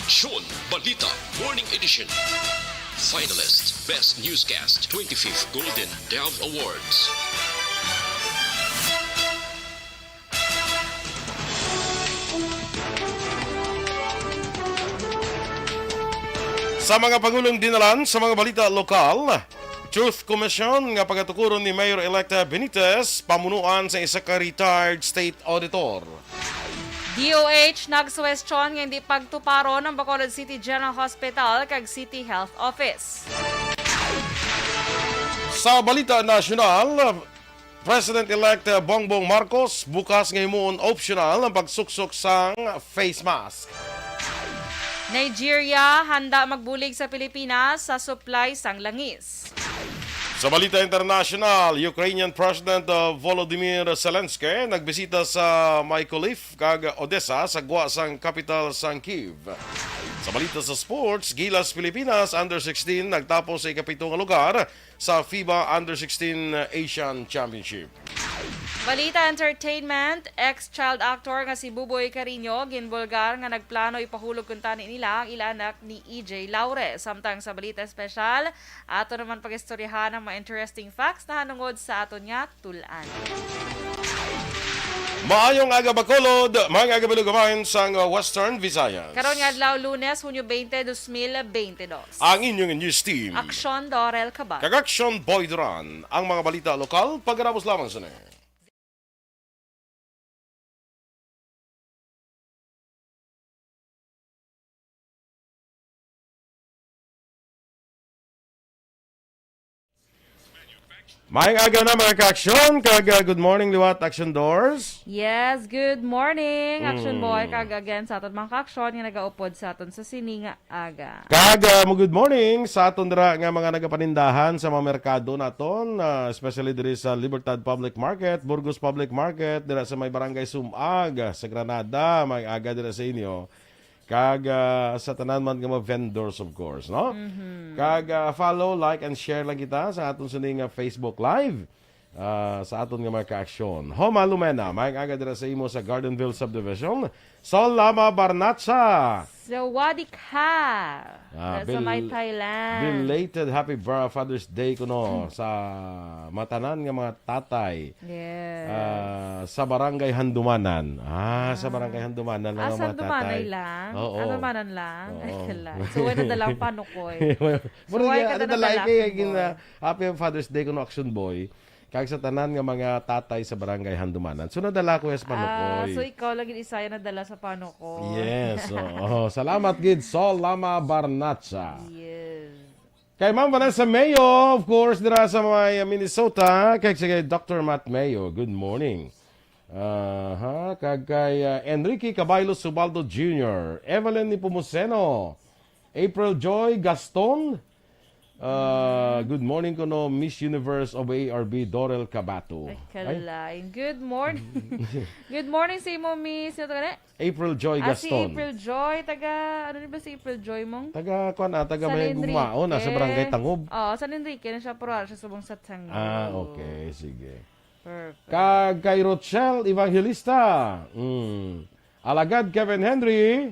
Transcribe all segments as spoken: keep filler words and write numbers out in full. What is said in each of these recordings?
Aksyon Balita Morning Edition. Finalist, Best Newscast, twenty-fifth Golden Dove Awards. Sa mga pangulong dinalan sa mga balita lokal, Truth Commission nga pagatukuron ni Mayor-elect Benitez, pamunuan sa isa ka retired state auditor. D O H nagsuwestyon nga hindi pagtuparon ang Bacolod City General Hospital kag City Health Office. Sa balita nasyonal, President-elect Bongbong Marcos bukas nga himuon optional ang pagsuksok sang face mask. Nigeria handa magbulig sa Pilipinas sa supply sang langis. Sa balita internasyonal, Ukrainian President, uh, Volodymyr Zelensky nagbisita sa Mykolaiv kag Odessa sa gwa sang kapital sang Kyiv. Sa balita sa sports, Gilas Pilipinas under sixteen nagtapos sa ikapito nga lugar sa FIBA Under sixteen Asian Championship. Balita entertainment, ex-child actor nga si Buboy Cariño ginbulgar nga nagplano ipahulog kuntani nila ang ila anak ni E J Laure. Samtang sa balita espesyal, ato naman pag-istoryahan ang mga interesting facts nahanungod sa aton nga tul-an. Maayong aga, Bacolod, maayong aga, Balugabayan sang Western Visayas. Karon nga adlaw, Lunes, Hunyo twenty, dos mil twenty-two. Ang inyong news team, Aksyon Dorel Cabal kag Aksyon Boy Duran. Ang mga balita lokal, pagkatapos lamang sini. Maayong aga na, mga ka-aksyon, kag, uh, good morning liwat, Action Doors. Yes, good morning, Action Mm. Boy, kag again sa aton mga ka-aksyon nga nagaupod sa aton sa sini nga aga. Kag, uh, mo good morning sa aton dira nga mga nagapanindahan sa mga merkado naton, uh, especially diri sa Libertad Public Market, Burgos Public Market, dira sa may Barangay Sumag, uh, sa Granada. Maayong aga dira sa inyo. Kag, ah, sa tanan man nga mga vendors, of course, no? Mhm. Kag, ah, follow, like, and share lang kita sa aton sini nga Facebook Live, ah, sa aton nga mga ka-aksyon. Homa Lumena, maayong aga dira sa imo sa Gardenville Subdivision. Sol Lama Barnacha. Sawadee ka. Ah, Dira sa bel-, may Thailand. Belated happy bra-, Father's Day kuno sa matanan nga mga tatay. Yes. Ah, sa Barangay Handumanan. Ah, sa Ah. Barangay Handumanan lang Ah, ang sa mga Handumanan tatay. Lang? Oo. Handumanan lang? Oo. Ay, kala. So, wala na lang panukoy. Mura So, why niya, ka ano na na lang lang kay, kay gin-, Boy? Ah, Happy Father's Day kuno, Action Boy. Kag sa tanan nga mga tatay sa Barangay Handumanan. So, nadala ko yes, Ah, panukoy. So ikaw lagi isa yan nadala sa panukoy. Yes, oo. Salamat gid, Sol Lama Barnacha. Yes. Kay Ma'am Vanessa Mayo, of course, dira sa may Minnesota. Kay sige, Doctor Matt Mayo, good morning. Aha, kag kay, ah, Enrique Cabaylo Subaldo Junior, Evelyn Nepomuceno, April Joy Gaston, ah, good morning kuno, Miss Universe of A R B, Dorel Cabato. Ay, Ay. Kalain. Good morning. Good morning sa imo, Miss. Ito ka na? April Joy Ah, si Gaston. April Joy, taga, ano ni ba si April Joy mong? Taga, kuwan, ah, taga San may Enrique. Gumaon, ah, sa Barangay Tangob. Oo, San Enrique na siya, pero wala siya subong sa Tangob. Ah, okay, sige. Perfect. Kag kay Rochelle Evangelista. Mm. Alagad Kevin Henry.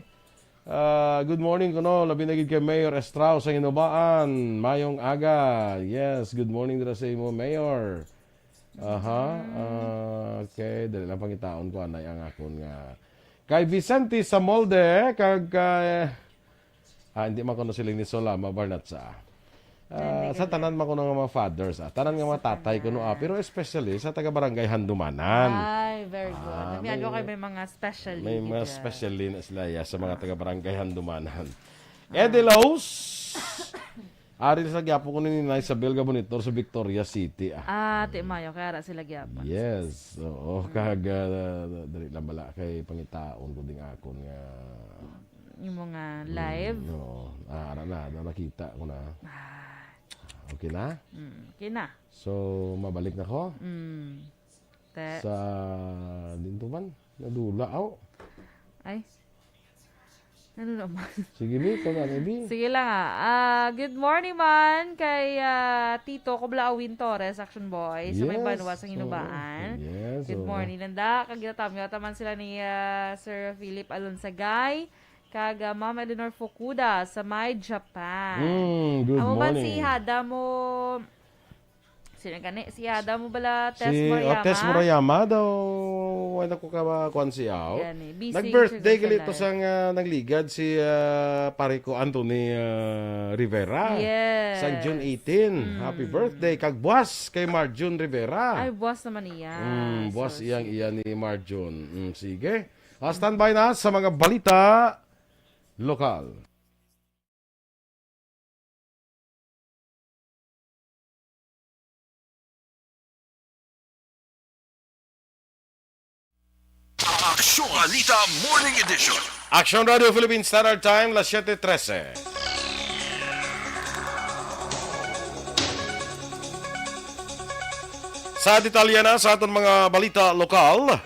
Ah, good morning kuno, labi na gid kay Mayor Estrao sa Hinubaan. Mayong aga. Yes, good morning dira sa imo, Mayor. Aha. Ah, okay, dali lang pangitaon ko anay ang akon nga kay Vicente Samolde, kag kay, ah, hindi man kuno siling ni Solama Barnatsa. Ah, Hindi sa ka tanan man kuno nga mga fathers, ah, tanan nga mga tatay kuno, ah, Tanan. Pero especially sa taga Barangay Handumanan. Ay, very good. Ah, May ano may, kayo, may mga specially may mga gid, ah. Specially na sila, yeah, sa mga taga Barangay Handumanan. Ah. Edelos, ari sa gyapo ko ni Nina Isabel Gabonitor sa Victoria City, ah. Ah, ti mayo, kaya ara sila gyapon. Yes, oo, Mm. Kag, ah, dali lang bala kay pangitaon ko ding akon nga Yung mga Mm, live. Oo. Ah, ara na, na, nakita ko na. Ah. Okay na? Mm, okay na. So, mabalik na ko? Mm. Te- Sa, din to man, nadula, aw. Ay. Ano naman? Sige, Bi, ikaw na, Bi. Sige lang, ah. Ah, good morning man kay, ah, Tito Kubla Awin Torres, Action Boy, sa may Yes. Banwa sa Oo. Hinubaan. Yes, Good oo. morning, Nanda. Kag ginatamyo taman sila ni, ah, Sir Philip Alonsagay. Kag, ah, Ma'am Eleanor Fukuda sa may Japan. Mm, good Amo man morning. Si Hada mo, sino gani? Si Hada mo bala, Tess Si, oh, Murayama? Tess Murayama daw, wala ko ka kuan siya, oh. Gani, busy Nag-birthday siya sa gali to kailangan. Sang, ah, nagligad si, ah, pare ko Anthony, ah, Rivera. Yes. Sang June eighteen. Mm. Happy birthday. Kag buwas kay Marjun Rivera. Ay, buwas naman iya. Mm, buwas So, iyang sige. Iya ni Marjun. Mm, sige. Ah, standby na sa mga balita lokal. Aksyon Balita Morning Edition. Aksyon Radio Philippine Standard Time, las siete trese. Sa detalye na sa aton mga balita lokal,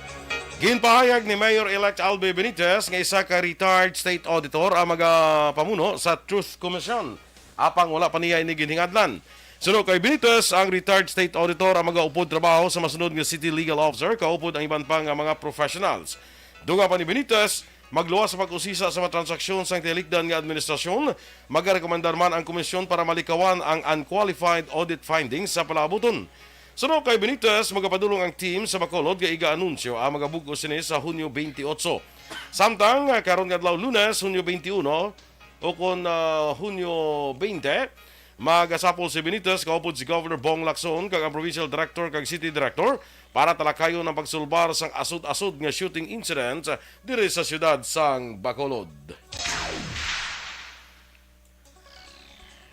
ginpahayag ni Mayor-elect Albi Benitez nga isa ka retired state auditor ang magapamuno sa Truth Commission, apang wala pa niya ini ginhingadlan. Suno kay Benitez, ang retired state auditor ang magaupod trabaho sa masunod nga city legal officer, kaupod ang iban pa nga mga professionals. Dugang pa ni Benitez, magluwas sa pag-usisa sa mga transaksyon sang tiyalikdan nga administrasyon, magarekomendar man ang komisyon para malikawan ang unqualified audit findings sa palaabuton. Suno kay Benitez, magapadulong ang team sa Bacolod nga iga-anunsyo ang magabug-os sini sa Hunyo twenty-eight. Samtang, ah, karon nga adlaw, Lunes, Hunyo twenty-one, o kon, ah, Hunyo twenty, magasapol si Benitez kaupod si Governor Bong Lacson kag ang Provincial Director kag City Director para talakayon ang pagsulbar sang asod-asod nga shooting incident diri sa siyudad sang Bacolod.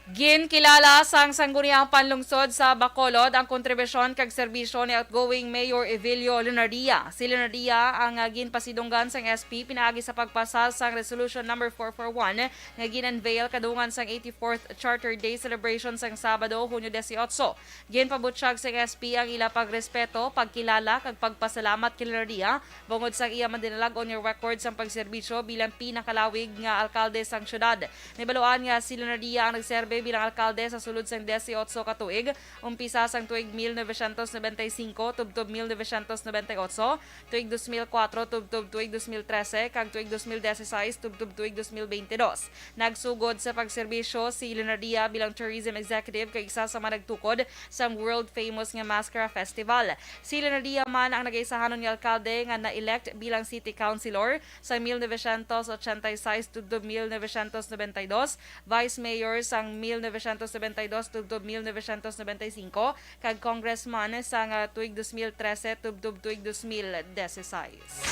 Ginkilala sang Sangguniang Panlungsod sa Bacolod ang kontribusyon kag serbisyo ni outgoing Mayor Evilio Leonardia. Si Leonardia ang, ah, ginpasidunggan sang S P pinaagi sa pagpasa sang Resolution Number four four one nga gin-unveil kadungan sang eighty-fourth Charter Day celebration sang Sabado, Hunyo dieciocho. Ginpabutyag sang S P ang ila pagrespeto, pagkilala, kag pagpasalamat kay Leonardia bangod sang iya madinalag-on nga record sang pagserbisyo bilang pinakalawig nga alkalde sang siyudad. Nahibaluan nga si Leonardia ang nagserbe bilang alkalde sa sulod sang dieciocho ka tuig, umpisa sang tuig mil novecientos noventa y cinco tubtob mil novecientos noventa y ocho, tuig dos mil kuwatro tubtob tuig dos mil trese, kag tuig dos mil dieciséis tubtob tuig dos mil beintidos. Nagsugod sa pagserbisyo si Leonardia bilang tourism executive kag isa sa mga nagtukod sang world-famous nga Mascara Festival. Si Leonardia man ang nagaisahanon nga alkalde nga na-elect bilang city councilor sa mil novecientos ochenta y seis tubtob mil novecientos noventa y dos, vice mayor sang mil novecientos noventa y dos tubtob mil novecientos noventa y cinco, kag congressman sang, ah, tuig dos mil trese tubtob tuig dos mil dieciséis.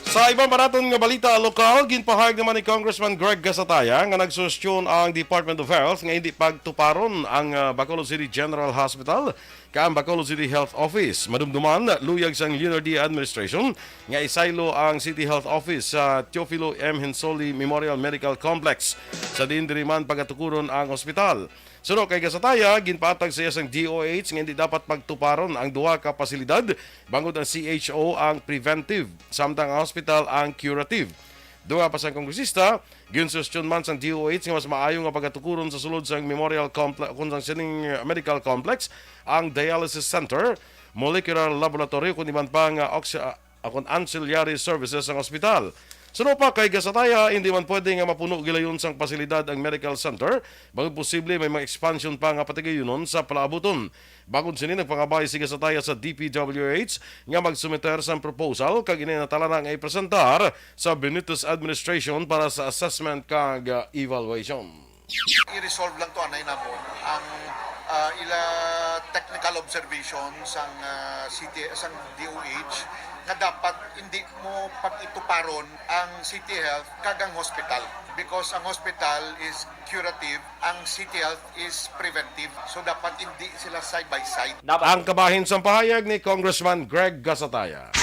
Sa iban pa naton nga balita lokal, ginpahayag naman ni Congressman Greg Gasataya nga nagsuhestyon ang Department of Health nga hindi pagtuparon ang, ah, Bacolod City General Hospital kag ang Bacolod City Health Office. Madumduman, luyag sang Leonardia administration nga isaylo ang City Health Office sa Teofilo M. Hensoli Memorial Medical Complex, sa diin diri man pagatukuron ang ospital. Suno kay Gasataya, ginpaatag sa iya sang D O H nga hindi dapat pagtuparon ang duha ka pasilidad, bangod ang C H O ang preventive, samtang ang hospital ang curative. Dugang pa sang kongresista, ginsuhestyon man sang D O H nga mas maayo nga pagatukuron sa sulod sang Memorial Comple-, kun sang sining medical complex, ang dialysis center, molecular laboratory, kun iban pa nga oxy-, ah, kun ancillary services sang ospital. Suno pa kay Gasataya, hindi man pwede nga mapuno gilayon sang pasilidad ang medical center, bangod posible may mga expansion pa nga patigayunon sa palaabuton. Bangod sini, nagpangabay si Gasataya sa D P W H nga magsumiter sang proposal kag ini natala na nga ipresentar sa Benitez administration para sa assessment kag, ah, evaluation. I-resolve lang to, anay namon, ang, ah, ila technical observation sang, ah, city, sang D O H nga dapat hindi mo pag-ituparon ang city health kag ang hospital, because ang hospital is curative, ang city health is preventive. So, dapat hindi sila side by side. Dapat Ang kabahin sang pahayag ni Congressman Greg Gasataya.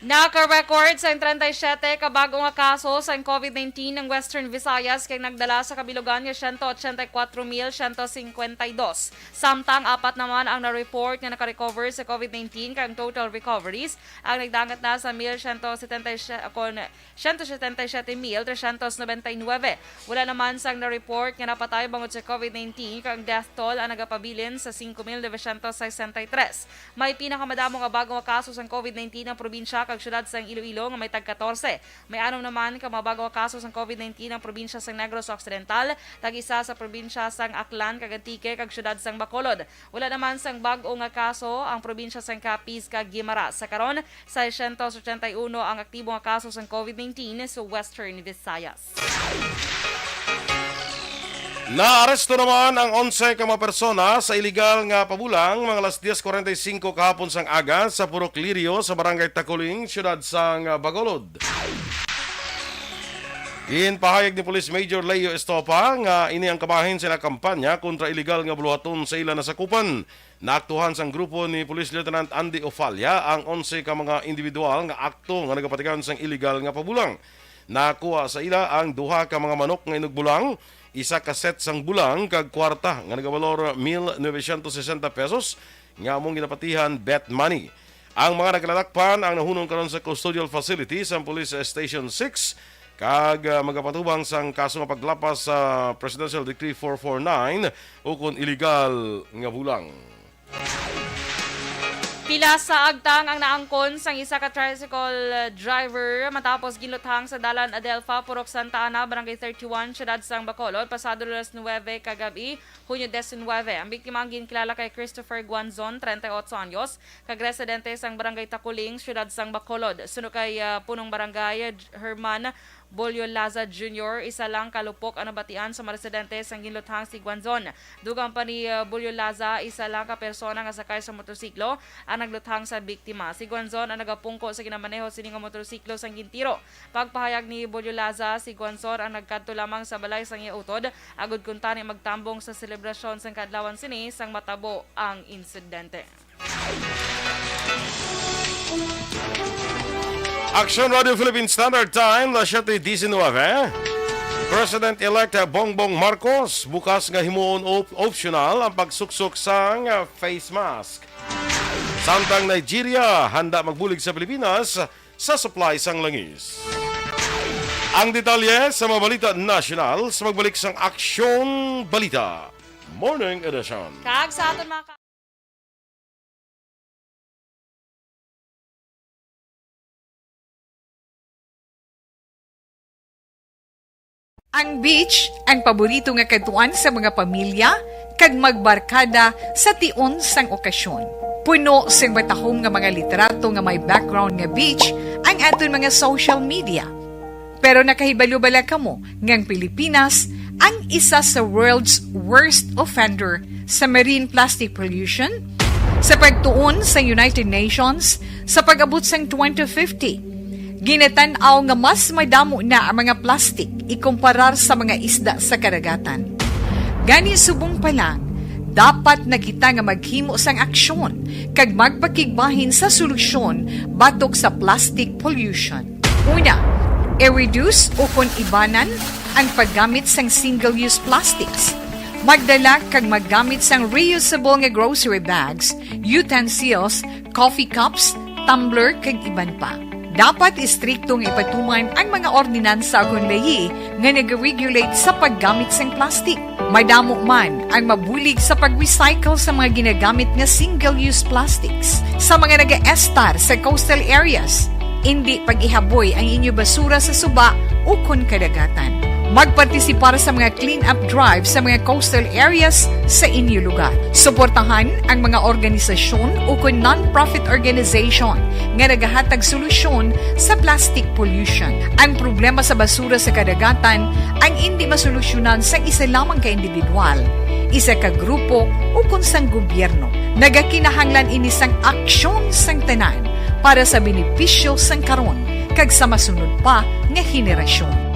Naka-record sang treinta y siete ka bag-o nga kaso sang COVID nineteen ang Western Visayas, kag nagdala sa kabilugan nga siyento ochenta y kuwatro mil siyento singkwenta y dos. Samtang apat naman ang na-report nga naka-recover sa COVID nineteen, kag ang total recoveries ang nagdangat na sa mil siyento setenta y siete, kon siyento setenta y siete mil tresyentos nobenta y nuebe. Wala naman sang na-report nga napatay bangod sa COVID nineteen, kag ang death toll ang nagapabilin sa singko mil novecientos sesenta y tres. May pinakamadamo nga bag-o nga kaso sang COVID nineteen ang probinsya, kag siyudad sang Iloilo nga may tag katorse. May anom naman ka mga bag-o nga kaso sang covid nineteen ang probinsya sang Negros Occidental, tag-isa sa probinsya sang Aklan kag Antique, kag siyudad sang Bacolod. Wala naman sang bag-o nga kaso ang probinsya sang Capiz kag Guimaras. Sa karon, seiscientos ochenta y uno ang aktibo nga kaso sang covid nineteen sa Western Visayas. Naaresto naman ang onse ka mga persona sa iligal nga pabulang mga alas diez cuarenta y cinco kahapon sang aga sa Purok Lirio sa Barangay Taculing, siyudad sang Bacolod. Ginpahayag ni Police Major Leo Estopa nga ini ang kabahin sa ila kampanya kontra iligal nga buluhaton sa ila nasakupan. Naaktuhan sang grupo ni Police Lieutenant Andy Ofalla ang onse ka mga individual nga akto nga nagapatigan sang iligal nga pabulang. Nakuha sa ila ang duha ka mga manok nga inugbulang, isa ka set sang bulang, kag kwarta nga nagabalor mil novecientos sesenta pesos nga among ginapatihan bet money. Ang mga nagkalatakpan ang nahunong karon sa custodial facility sang Police Station six, kag, ah, magapatubang sang kaso nga paglapas sa Presidential Decree four four nine ukon iligal nga bulang. Pila sa agtang ang naangkon sang isa ka tricycle driver matapos ginluthang sa Dalan Adelfa, Purok Santa Ana, Barangay thirty-one, siyudad sang Bacolod, pasado Lunes nuwebe kagab-i, Hunyo diecinuebe. Ang biktima ang ginkilala kay Christopher Guanzon, treinta y ocho anyos, kag residente sang Barangay Taculing, siyudad sang Bacolod. Suno kay, ah, Punong Barangay Herman Bolyolaza Junior, isa lang ka lupok ang nabatian sa mga residente sang ginluthang si Guanzon. Dugang pa ni, uh, Bolyolaza, isa lang ka persona nga sakay sa motorsiklo ang nagluthang sa biktima. Si Guanzon ang nagapungko sa ginamaneho sini nga motorsiklo sang gintiro. Pagpahayag ni Bolyolaza, si Guanzon ang nagkadto lamang sa balay sang iya utod, agod kuntani magtambong sa selebrasyon sang kaadlawan sini sang matabo ang insidente. Aksyon Radio Philippine Standard Time, alas siyete diecinuebe. President-elect Bongbong Marcos bukas nga himuon op-, optional ang pagsuksok sang, ah, face mask. Samtang Nigeria handa magbulig sa Pilipinas sa supply sang langis. Ang detalye sa mga balita nasyonal sa pagbalik sang Aksyon Balita Morning Edition. Kag sa aton mga ka- Ang beach, ang paborito nga kadtuan sa mga pamilya kag magbarkada sa tion sang okasyon. Puno sing matahom nga mga litrato nga may background nga beach ang aton mga social media. Pero nakahibalo bala kamo nga ang Pilipinas ang isa sa world's worst offender sa marine plastic pollution? Sa pagtuon sa United Nations, sa pag-abot sang twenty fifty, ginatan-aw nga mas madamo na ang mga plastic ikumparar sa mga isda sa kadagatan. Gani, subong pa lang, dapat na kita nga maghimo sang aksyon kag magpakigbahin sa solusyon batok sa plastic pollution. Una, i-reduce ukon ibanan ang paggamit sang single-use plastics. Magdala kag maggamit sang reusable nga grocery bags, utensils, coffee cups, tumbler, kag iban pa. Dapat istrikto nga ipatuman ang mga ordinansa ukon layi nga nag-regulate sa paggamit sang plastic. Madamo man ang mabulig sa pag-recycle sa mga ginagamit nga single-use plastics sa mga nagaestar sa coastal areas. Indi pag-ihaboy ang inyo basura sa suba ukon kadagatan. Magpartisipar sa mga clean-up drive sa mga coastal areas sa inyo lugar. Suportahan ang mga organisasyon ukon non-profit organization nga nagahatag solusyon sa plastic pollution. Ang problema sa basura sa kadagatan ang indi masolusyonan sang isa lamang ka individual, isa ka grupo, ukon sang gobyerno. Nagakinahanglan ini sang aksyon sang tanan para sa benepisyo sang karon kag sa masunod pa nga henerasyon.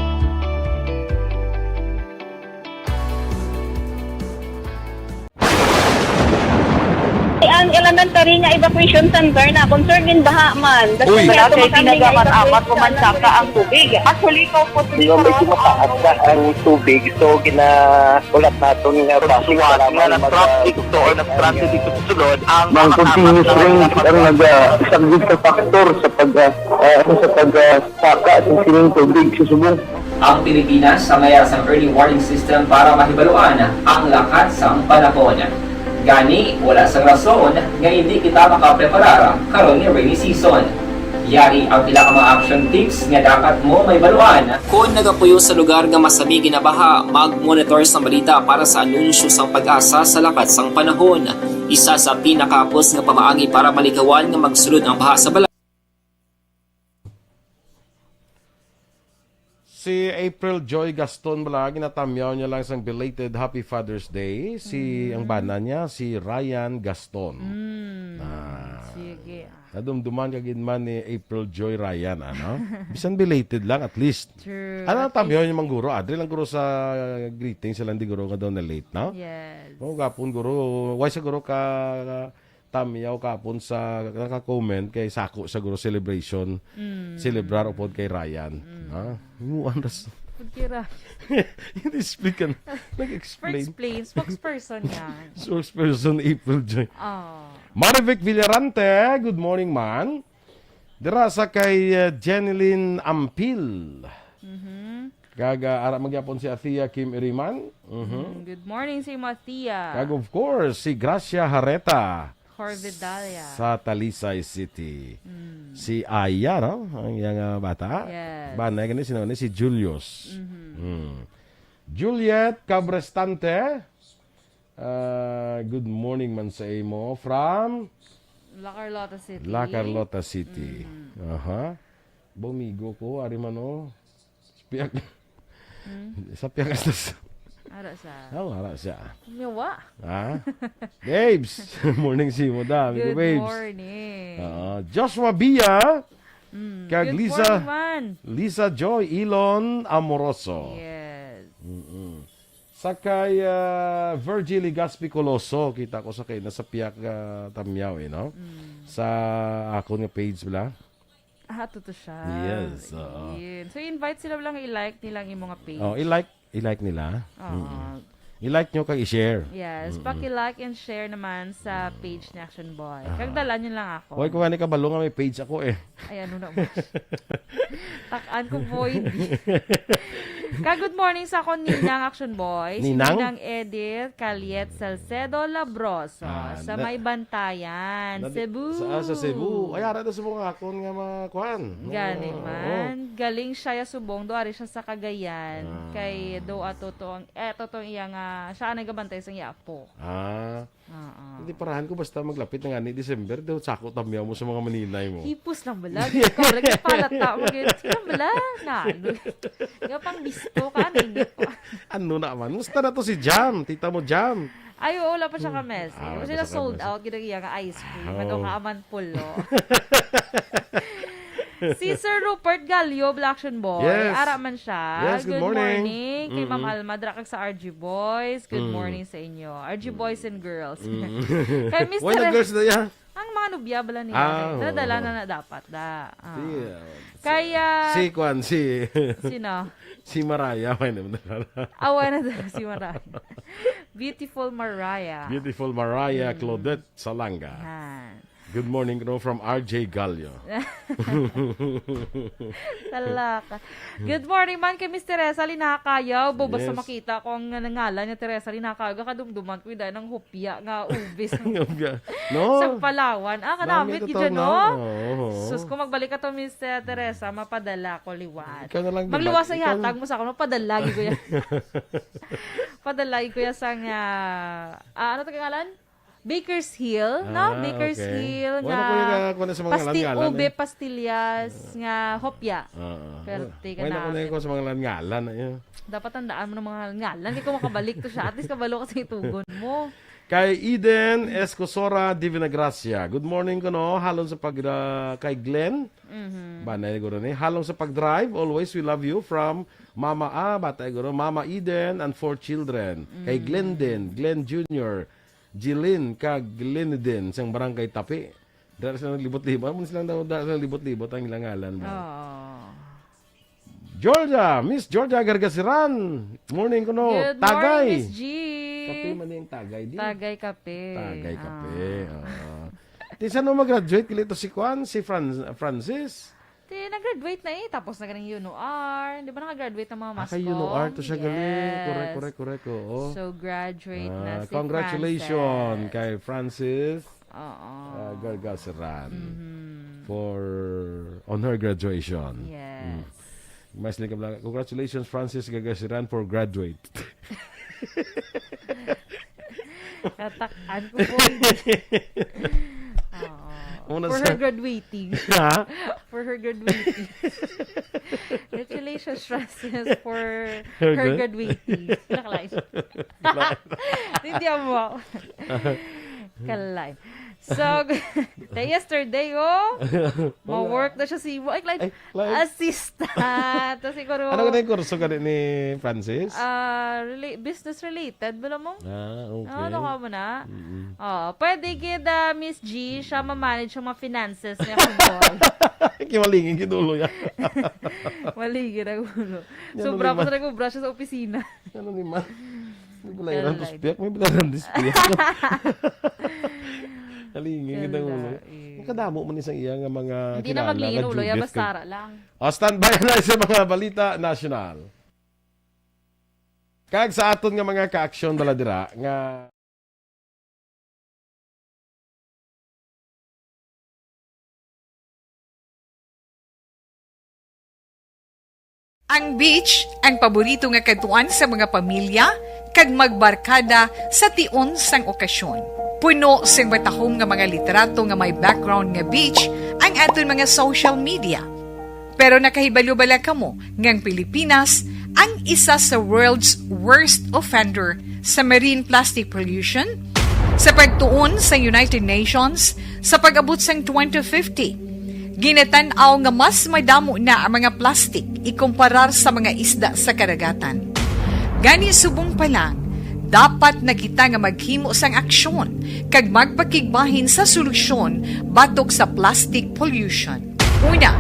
Ang elementary nga evacuation center na concerned in baha man. Uy. Wala kay tinaga man amat o mansaka ang tubig. Actually, ko po. Di ba, medyo mataas na ang tubig, so ginaulat naton nga base sa lamang nga mag-, nag-transit to or nag-transit dito sa sulod ang mga continuous rain ang nag-, ah, isa gid ka factor sa pag, ah, ah, sa pag, ah, saka sa sining tubig sa subong. Ang Pilipinas samaya sang early warning system para mahibaluan ang lakat sang panahon. Gani, wala sang rason nga indi kita makapreparar karon nga rainy season. Yari ang pila ka mga action tips nga dapat mo may baluan. Kon nagapuyo sa lugar nga masami ginabaha, mag-monitor sang balita para sa anunsyo sang PAGASA sa lakat sang panahon. Isa sa pinakahapos nga pamaagi para malikawan nga magsulod ang baha sa balay. Si April Joy Gaston bala, ginatamyaw niya lang sang belated Happy Father's Day. Si, ang bana niya, si Ryan Gaston. Mm, Ah, sige. Nadumduman ka gid man ni April Joy Ryan, ano? Bisan belated lang, at least. True. Ano At tamyaw niya man guro? Adre lang guro sa greeting sila di guro nga daw na late, no? Yes. Oh, gapon guro. Why sa guro ka tamyaw kapon sa naka-comment kay sako sa guro celebration. Mm. Celebrar upod kay Ryan. Ha? Himuan ras. Pud kay Ryan. Hindi explain. Nag-explain. Explain. Spokesperson niya. Spokesperson April Joy. Oh. Marivic Villarante, good morning, man. Dira sa kay uh, Jenilyn Ampil. Mhm. Kag uh, ara magyapon si Athea Kim Iriman. Mhm. Mm, good morning sa imo, Tia. Kag of course, si Gracia Hareta Corvidalia. sa Talisay City. Mm. Si Aya, no? Ang iyang uh, bata. Yes. Bana gani sino ni si Julius. Mhm. Mm. Juliet Cabrestante. Ah, good morning man sa imo from La Carlota City. La Carlota City. Mm. Aha. Bumigo ko, ari man oh. Sa piyak. Hmm? Sa piyak sa... Ara sa. Oh, ara siya. Miwa. Ha? Babes! Morning sa imo da, amigo Good Babes. Morning. Ah, Joshua Bia, Mm, kag good Lisa. Morning, man. Lisa Joy Elon Amoroso. Yes. Mm-mm. Sa kay ah, Virgie Legaspi Coloso, kita ko sa kay nasa piyak ah, tamyaw eh, no? Mm. Sa akon nga page bala. Ah, tuto siya. Yes, oo. Yun. So, invite sila lang i-like nila ang imo nga page. Oh, i-like, i-like nila. Oo. Mm-mm. I-like nyo kag i-share. Yes, Mm-mm. paki-like and share naman sa page ni Action Boy. Aha. Kag dalan yun lang ako. Hoy, kung gani kabalo nga may page ako eh. Ay, ano na mo? Takan ko, boy. Ka good morning sa akon ninang, Action Boy. Si Ninang? Ninang Edith Caliet Salcedo Labroso Ah, sa na- may Bantayan, Nadi- Cebu. Sa, ah, sa Cebu. Ay, ara daw sa mga akon nga mga kwan. Gani Oo. man. Galing siya ya subong, do ari siya sa Cagayan. Ah. Kay do ato to ang, eh, to to ang iya nga, siya ang nagabantay sa iya apo. Ah, Oo. hindi parahan ko basta maglapit na nga ni December, daw sako tamyaw mo sa mga maninay mo. Hipos lang bala. Correct, palata mo. Ganyan. Sige lang bala. Nalo. Nga pang bisto ka. Ano yun? Ano naman? Musta na to si Jam? Tita mo, Jam? Ay, oo, wala pa siya ka-message. Ah, wala Kasi pa na siya sold ka-message. Out, gina iya nga ice cream. Ah, Ano oo. ka aman pulo. Si Sir Rupert Galio, Black Action Boy. Yes. Ara man siya. Yes, good morning. Kay Ma'am Mm-mm. Alma, dra kag sa R G Boys. Good Mm. morning sa inyo. R G Boys and Girls. Mm. Kay Mister Why na girls na yan? Ang mga nubya bala nila. Ah, Nadala oo. na na dapat da. Ah. Si, uh, Kaya, si Kwan, si, sino? si Mariah. May naman na. Awa na daw si Mariah. Beautiful Mariah. Beautiful Mariah Mm. Claudette Salanga. Yan. Good morning, no, from R J Gallo. Talaka. Good morning man kay Miss Teresa Linakayaw. Bo, basta Yes. makita ko ang nangalan ni Teresa Linakayaw, kadumduman ko yung dahil ng hupya nga ubis. No? Sa Palawan. Ah, kanamit Dami gid totoo yan, na. No? Oo. Sus, kung magbalik ka to, Miss uh, Teresa, mapadala ko liwat. Ikaw na lang, Magliwas sa ikaw na- hatag mo sa ako, mapadala gid ko yan. Padala gid ko yan sa nga, ah, ano to ngalan? Baker's Hill, no? Ah, Baker's okay. Hill Wala nga ko yung, ah, kuwan sa mga pastil, ngalan-ngalan, ube, eh. Pastillas nga hopya. Oo. Pero di ka Wala na ko na yung kuwan sa mga ngalan-ngalan na yun. Dapat tandaan mo ng mga ngalan. Di ko makabalik to siya. At least kabalo ka sa itugon mo. Kay Eden Escosora Divina Gracia. Good morning ko no. Halong sa pag ah, kay Glenn. Mhm. Ba na guro ni. Halong sa pag-drive. Always we love you from Mama A. Bata guro Mama Eden and four children. Kay Mm. Glendon, Glenn Junior, Jeline kag Gleniden sang barangay Tapi. Dara sila naglibot-libot. Amo silang daw dara sila libot-libot ang ilang ngalan mo. Oo. Georgia, Miss Georgia Gargasiran. Morning ko no. Good Tagay. morning, Miss G. Kape man yung tagay di. Tagay kape. Tagay kape. Ah. Oo. Di sa no mag-graduate kili to si Kwan, si Fran- Francis. Di, nag-graduate na eh. Tapos na ganing UNOR. Di ba naka-graduate ng mga Ah, mass kay UNOR to siya gali. Yes. Correct, correct, correct. Oo. So, graduate na Ah, si congratulations Frances. kay Francis Oo. uh, Gargasaran. Mhm. for, on her graduation. Yes. Mm. Mas Lingkablang, "Congratulations, Francis Gagasiran, for graduate." Tatak-an ko po. Oo. Una For sa her graduating. Ha? For her graduating. Congratulations, Francis, for Her her gra- graduating. Nakalay. Hindi mo. Kalay. So, the yesterday, oh, Wala. ma-work na siya si Mo. Ay, client Ay, client. assistant. Tapos siguro, Ano ka na yung kurso ka ni Francis? ah, rela-, business related, bala mo? Ah, okay. Ah, ano ka mo na? Mm-mm. Oh, pwede gid, ah, Miss G, siya ma-manage ang mga finances niya kung boy. Kimalingin gid ulo niya. Malingin ang ulo. Yan Sobra ang pa lima. sa nag-ubra siya sa opisina. Ano ni ma? May balayaran Correct. Dispiak, may balayaran dispiak. Halingin kita Correct. ulo. Eh. Nakadamo man ni sa iya nga mga Hindi na kinala maglingin nga ulo, ya, Judith basta kag ra lang. O, standby na sa mga balita national. Kag sa aton nga mga ka-aksyon dala dira nga Ang beach, ang paborito nga kadtuan sa mga pamilya kag magbarkada sa tion sang okasyon. Puno sing matahom nga mga litrato nga may background nga beach ang aton mga social media. Pero nakahibalo bala kamo nga ang Pilipinas ang isa sa world's worst offender sa marine plastic pollution? Sa pagtuon sa United Nations, sa pag-abot sang twenty fifty, ginatan-aw nga mas madamo na ang mga plastic ikumparar sa mga isda sa kadagatan. Gani, subong pa lang, dapat na kita nga maghimo sang aksyon kag magpakigbahin sa solusyon batok sa plastic pollution. Una,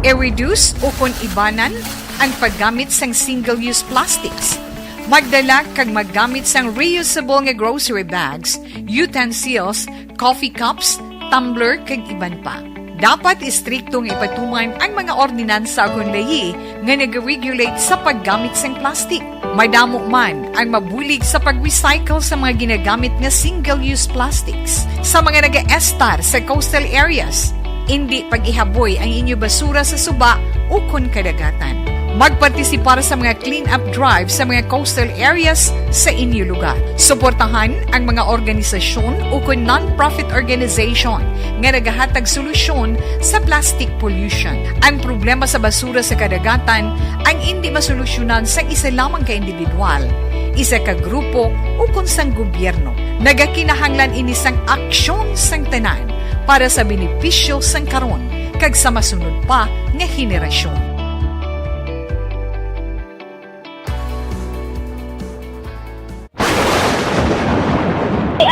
i-reduce ukon ibanan ang paggamit sang single-use plastics. Magdala kag maggamit sang reusable nga grocery bags, utensils, coffee cups, tumbler, kag iban pa. Dapat istrikto nga ipatuman ang mga ordinansa ukon layi nga nag-regulate sa paggamit sang plastic. Madamo man ang mabulig sa pag-recycle sa mga ginagamit nga single-use plastics. Sa mga nagaestar sa coastal areas, indi pag-ihaboy ang inyo basura sa suba ukon kadagatan. Magpartisipar sa mga clean-up drive sa mga coastal areas sa inyo lugar. Suportahan ang mga organisasyon ukon non-profit organization nga nagahatag solusyon sa plastic pollution. Ang problema sa basura sa kadagatan ang indi masolusyonan sang isa lamang ka individual, isa ka grupo, ukon sang gobyerno. Nagakinahanglan ini sang aksyon sang tanan para sa benepisyo sang karon kag sa masunod pa nga henerasyon.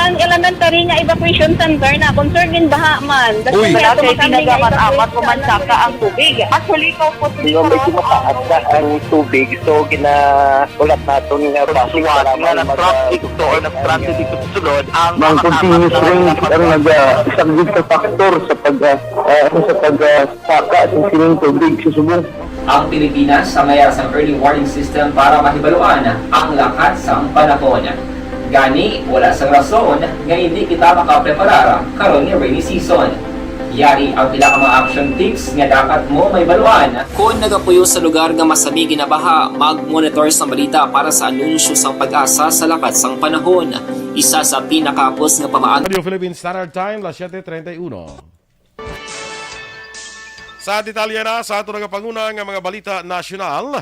Ang elementary nga evacuation center na concerned din baha man. Uy. Wala kay tinaga man amat ko man saka ang tubig. Actually, ko po. Di ba may tumataas na ang tubig, so ginaulat naton nga traffic nga nag-traffic to or nag-transit dito sa sulod ang Mang continuous rain ang nagasaglit sa factor sa pag, ah, ah, sa pag, ah, saka sa sining tubig sa subong. Ang Pilipinas ang mayara sang early warning system para mahibaluan ang lakat sang panahon. Gani, wala sang rason nga hindi kita makapreparar karon nga rainy season. Yari ang pila ka mga action tips nga dapat mo mahibaluan. Kon nagapuyo sa lugar nga masami ginabaha, mag-monitor sang balita para sa anunsyo sang PAGASA sa lakat sang panahon. Isa sa pinakahapos nga pamaagi. Radio Philippine Standard Time, las siete treinta y uno. Sa detalye na sa ato nagapanguna nga mga balita nasyonal,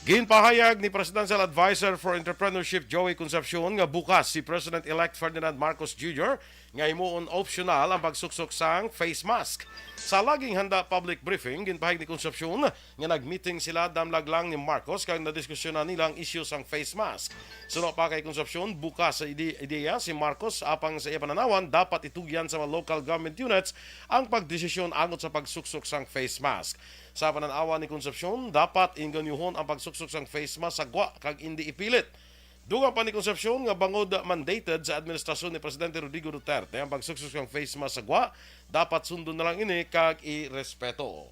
ginpahayag ni Presidential Advisor for Entrepreneurship Joey Concepcion nga bukas si President-elect Ferdinand Marcos Junior nga himuon optional ang pagsuksok sang face mask. Sa laging handa public briefing, ginpahayag ni Concepcion nga nag-meeting sila damlag lang ni Marcos kag nadiskusyonan nila ang isyu sang face mask. Suno pa kay Concepcion, bukas sa ide-, ideya si Marcos, apang sa iya pananawan, dapat itugyan sa mga local government units ang pagdesisyon angot sa pagsuksok sang face mask. Sa pananawan ni Concepcion, dapat ingganyuhon ang pagsuksok sang face mask sa gwa kag indi ipilit. Dugang pa ni Concepcion nga bangod mandated sa administrasyon ni Presidente Rodrigo Duterte ang pagsuksok sang face mask sa gwa, dapat sundon na lang ini kag irespeto.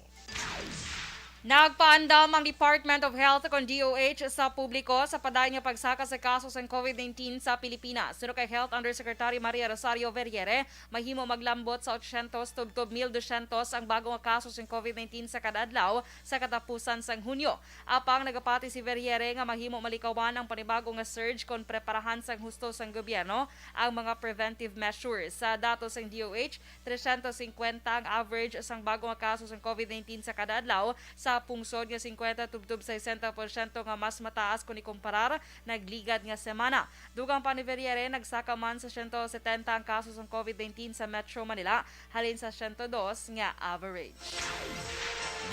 Nagpaandam ang Department of Health kon D O H sa publiko sa padayon nga pagsaka sa kaso sang COVID nineteen sa Pilipinas. Suno kay Health Undersecretary Maria Rosario Vergeire, mahimo maglambot sa ochocientos tubtob mil dosyentos ang bago nga kaso sang COVID nineteen sa kada adlaw sa katapusan sang Hunyo. Apang nagapati si Vergeire nga mahimo malikawan ang panibago nga surge kon preparahan sang husto sang gobyerno ang mga preventive measures. Sa datos sang D O H, tresyentos singkwenta ang average sang bago nga kaso sang COVID nineteen sa kada adlaw sa pungsod nga singkwenta tubtob sesenta porsyento nga mas mataas kon ikumparar nagligad nga semana. Dugang pa ni Vergeire, nagsaka man sa siyento setenta ang kaso sang COVID nineteen sa Metro Manila halin sa siyento dos nga average.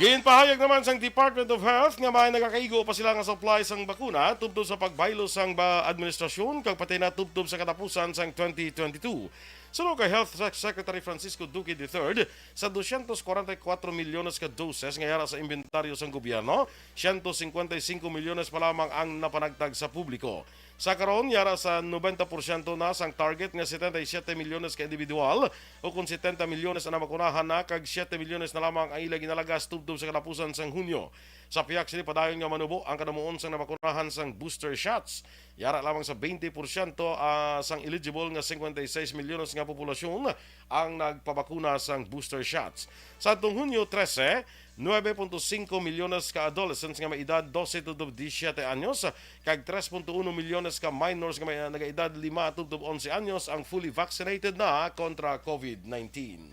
Ginpahayag naman sang Department of Health nga may nagakaigo pa sila nga supply sang bakuna tubtob sa pagbaylo sang ba administrasyon kag pati na tubtob sa katapusan sang twenty twenty-two. Suno kay Health Sec- Secretary Francisco Duque the third, sa dosyentos kwarenta y kuwatro milyones ka doses nga yara sa imbentaryo sang gobyerno, siyento singkwenta y singko milyones pa lamang ang napanagtag sa publiko. Sa karon, yara sa nobenta porsyento na sang target nga setenta y siyete milyones ka individual, ukon setenta milyones ang nabakunahan na kag siyete milyones na lamang ang ila ginalagas tubtob sa katapusan sang Hunyo. Sa pihak sini, padayon nga manubo ang kadamuon sang nabakunahan sang booster shots. Yara lamang sa twenty porsyento, ah, sang eligible nga singkwenta y seis milyones nga populasyon ang nagpabakuna sang booster shots. Sa atong Hunyo trese, nuebe punto singko milyones ka adolescents nga may edad dose tubtob disisyete anyos kag tres punto uno milyones ka minors nga may nagaedad lima tubtob onse anyos ang fully vaccinated na kontra COVID nineteen.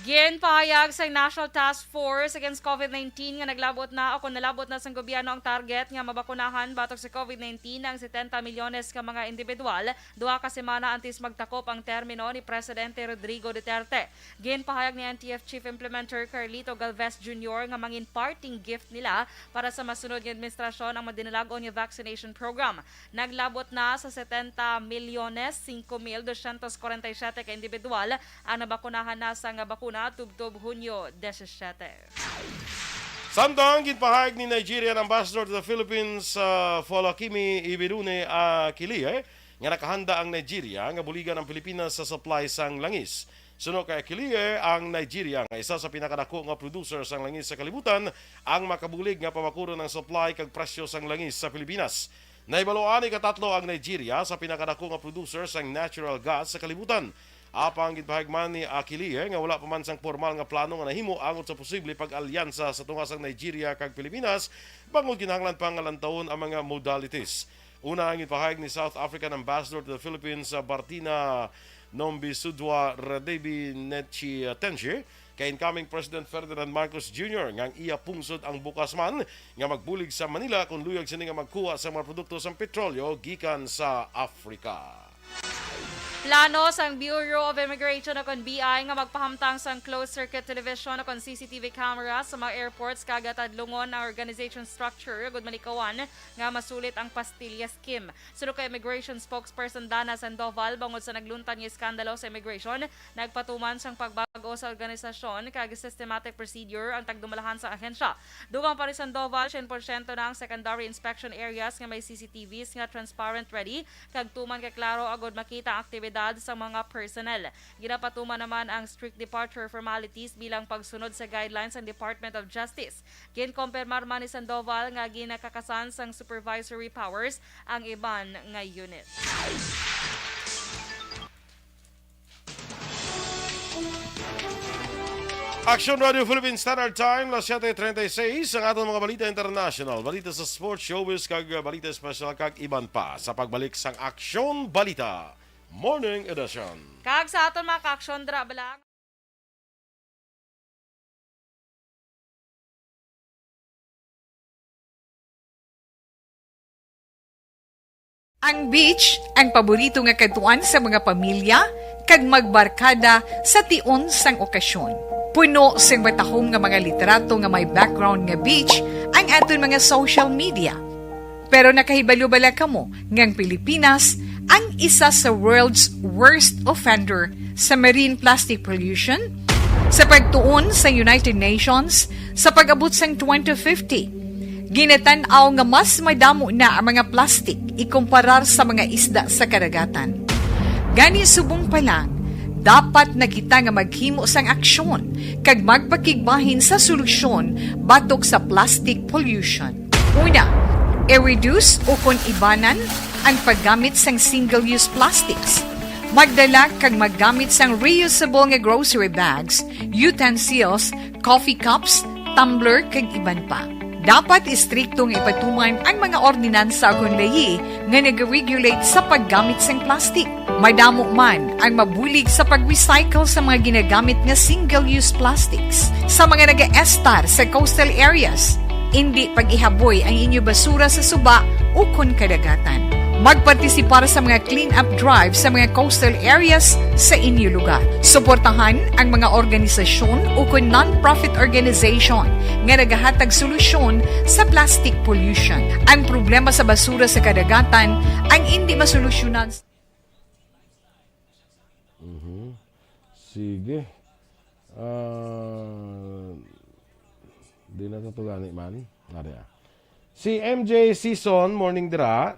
Ginpahayag sang National Task Force Against COVID nineteen nga naglabot na o kung nalabot na sang gobyerno ang target nga mabakunahan batok sa COVID nineteen ang setenta milyones ka mga individual, duha ka semana antes magtakop ang termino ni Presidente Rodrigo Duterte. Ginpahayag ni N T F Chief Implementer Carlito Galvez Junior nga mangin parting gift nila para sa masunod nga administrasyon ang madinalag-on nga vaccination program. Naglabot na sa setenta milyones singko mil dosyentos kwarenta y siyete ka individual ang nabakunahan na sang bakuna tubtob Hunyo disisyete. Samtang ginpahayag ni Nigerian Ambassador to the Philippines, uh, Folakimi Ibirune Akilie, nga nakahanda ang Nigeria nga buligan ang Pilipinas sa supply sang langis. Suno kay Akilie, ang Nigeria nga isa sa pinakadako nga producer sang langis sa kalibutan ang makabulig nga pabakuron ang supply kag presyo sang langis sa Pilipinas. Nahibaluan ikatatlo ang Nigeria sa pinakadako nga producer sang natural gas sa kalibutan. Apang ginpahayag man ni Akilie nga wala pa man sang pormal nga plano nga nahimo angot sa posible pag-alyansa sa tunga sang Nigeria kag Pilipinas, bangod kinahanglan pa nga lantawon ang mga modalities. Una ang ginpahayag ni South African Ambassador to the Philippines, uh, Bartina Nombisudwa Radebi Netchi Tenji, kay incoming President Ferdinand Marcos Junior nga ang iya pungsod ang bukas man nga magbulig sa Manila kon luyag sini nga magkuha sa mga produkto sang petrolyo gikan sa Africa. Plano sang Bureau of Immigration o kon B I nga magpahamtang sang closed circuit television o kon C C T V camera sa mga airports kag tadlungon ang organization structure agud malikawan nga masulit ang pastilya scheme. Suno kay Immigration Spokesperson Dana Sandoval, bangod sa nagluntad nga iskandalo sa immigration, nagpatuman sang pagbag-o sa organisasyon kag systematic procedure ang tagdumalahan sa ahensya. Dugang pa ni Sandoval, sien porsyento na ang secondary inspection areas nga may C C T Vs nga transparent ready kag tuman ka klaro agud makita ang aktibidad sa mga personnel. Ginapatuman naman ang strict departure formalities bilang pagsunod sa guidelines sang Department of Justice. Ginkompirmar man ni Sandoval nga ginakakasan sang supervisory powers ang iban nga unit. Action Radio Philippine Standard Time, las siyete treinta y seis. Ang aton mga balita international, balita sa sports, showbiz, kag balita espesyal, kag iban pa sa pagbalik sang Action Balita Morning Edition. Kag sa aton mga ka-action, dira ba lang? Ang beach ang paborito nga kadtuan sa mga pamilya kag magbarkada sa tion sang okasyon. Puno sing matahom nga mga litrato nga may background nga beach ang aton mga social media. Pero nakahibalo bala kamo nga ang Pilipinas ang isa sa world's worst offender sa marine plastic pollution? Sa pagtuon sa United Nations, sa pag-abot sang twenty fifty, ginatan-aw nga mas madamo na ang mga plastic ikumparar sa mga isda sa kadagatan. Gani, subong pa lang, Dapat na kita nga maghimo sang aksyon kag magpakigbahin sa solusyon batok sa plastic pollution. Una, i-reduce ukon ibanan ang paggamit sang single-use plastics. Magdala kag maggamit sang reusable nga grocery bags, utensils, coffee cups, tumbler, kag iban pa. Dapat istrikto nga ipatuman ang mga ordinansa ukon layi nga nag-regulate sa paggamit sang plastic. Madamo man ang mabulig sa pag-recycle sa mga ginagamit nga single-use plastics. Sa mga nagaestar sa coastal areas, indi pag-ihaboy ang inyo basura sa suba ukon kadagatan. Magpartisipar sa mga clean-up drive sa mga coastal areas sa inyo lugar. Suportahan ang mga organisasyon ukon non-profit organization nga nagahatag solusyon sa plastic pollution. Ang problema sa basura sa kadagatan ang indi masolusyonan. Mhm. Sige. Ah, di na to gani man. Ari, ah. Si M J Season, morning dira.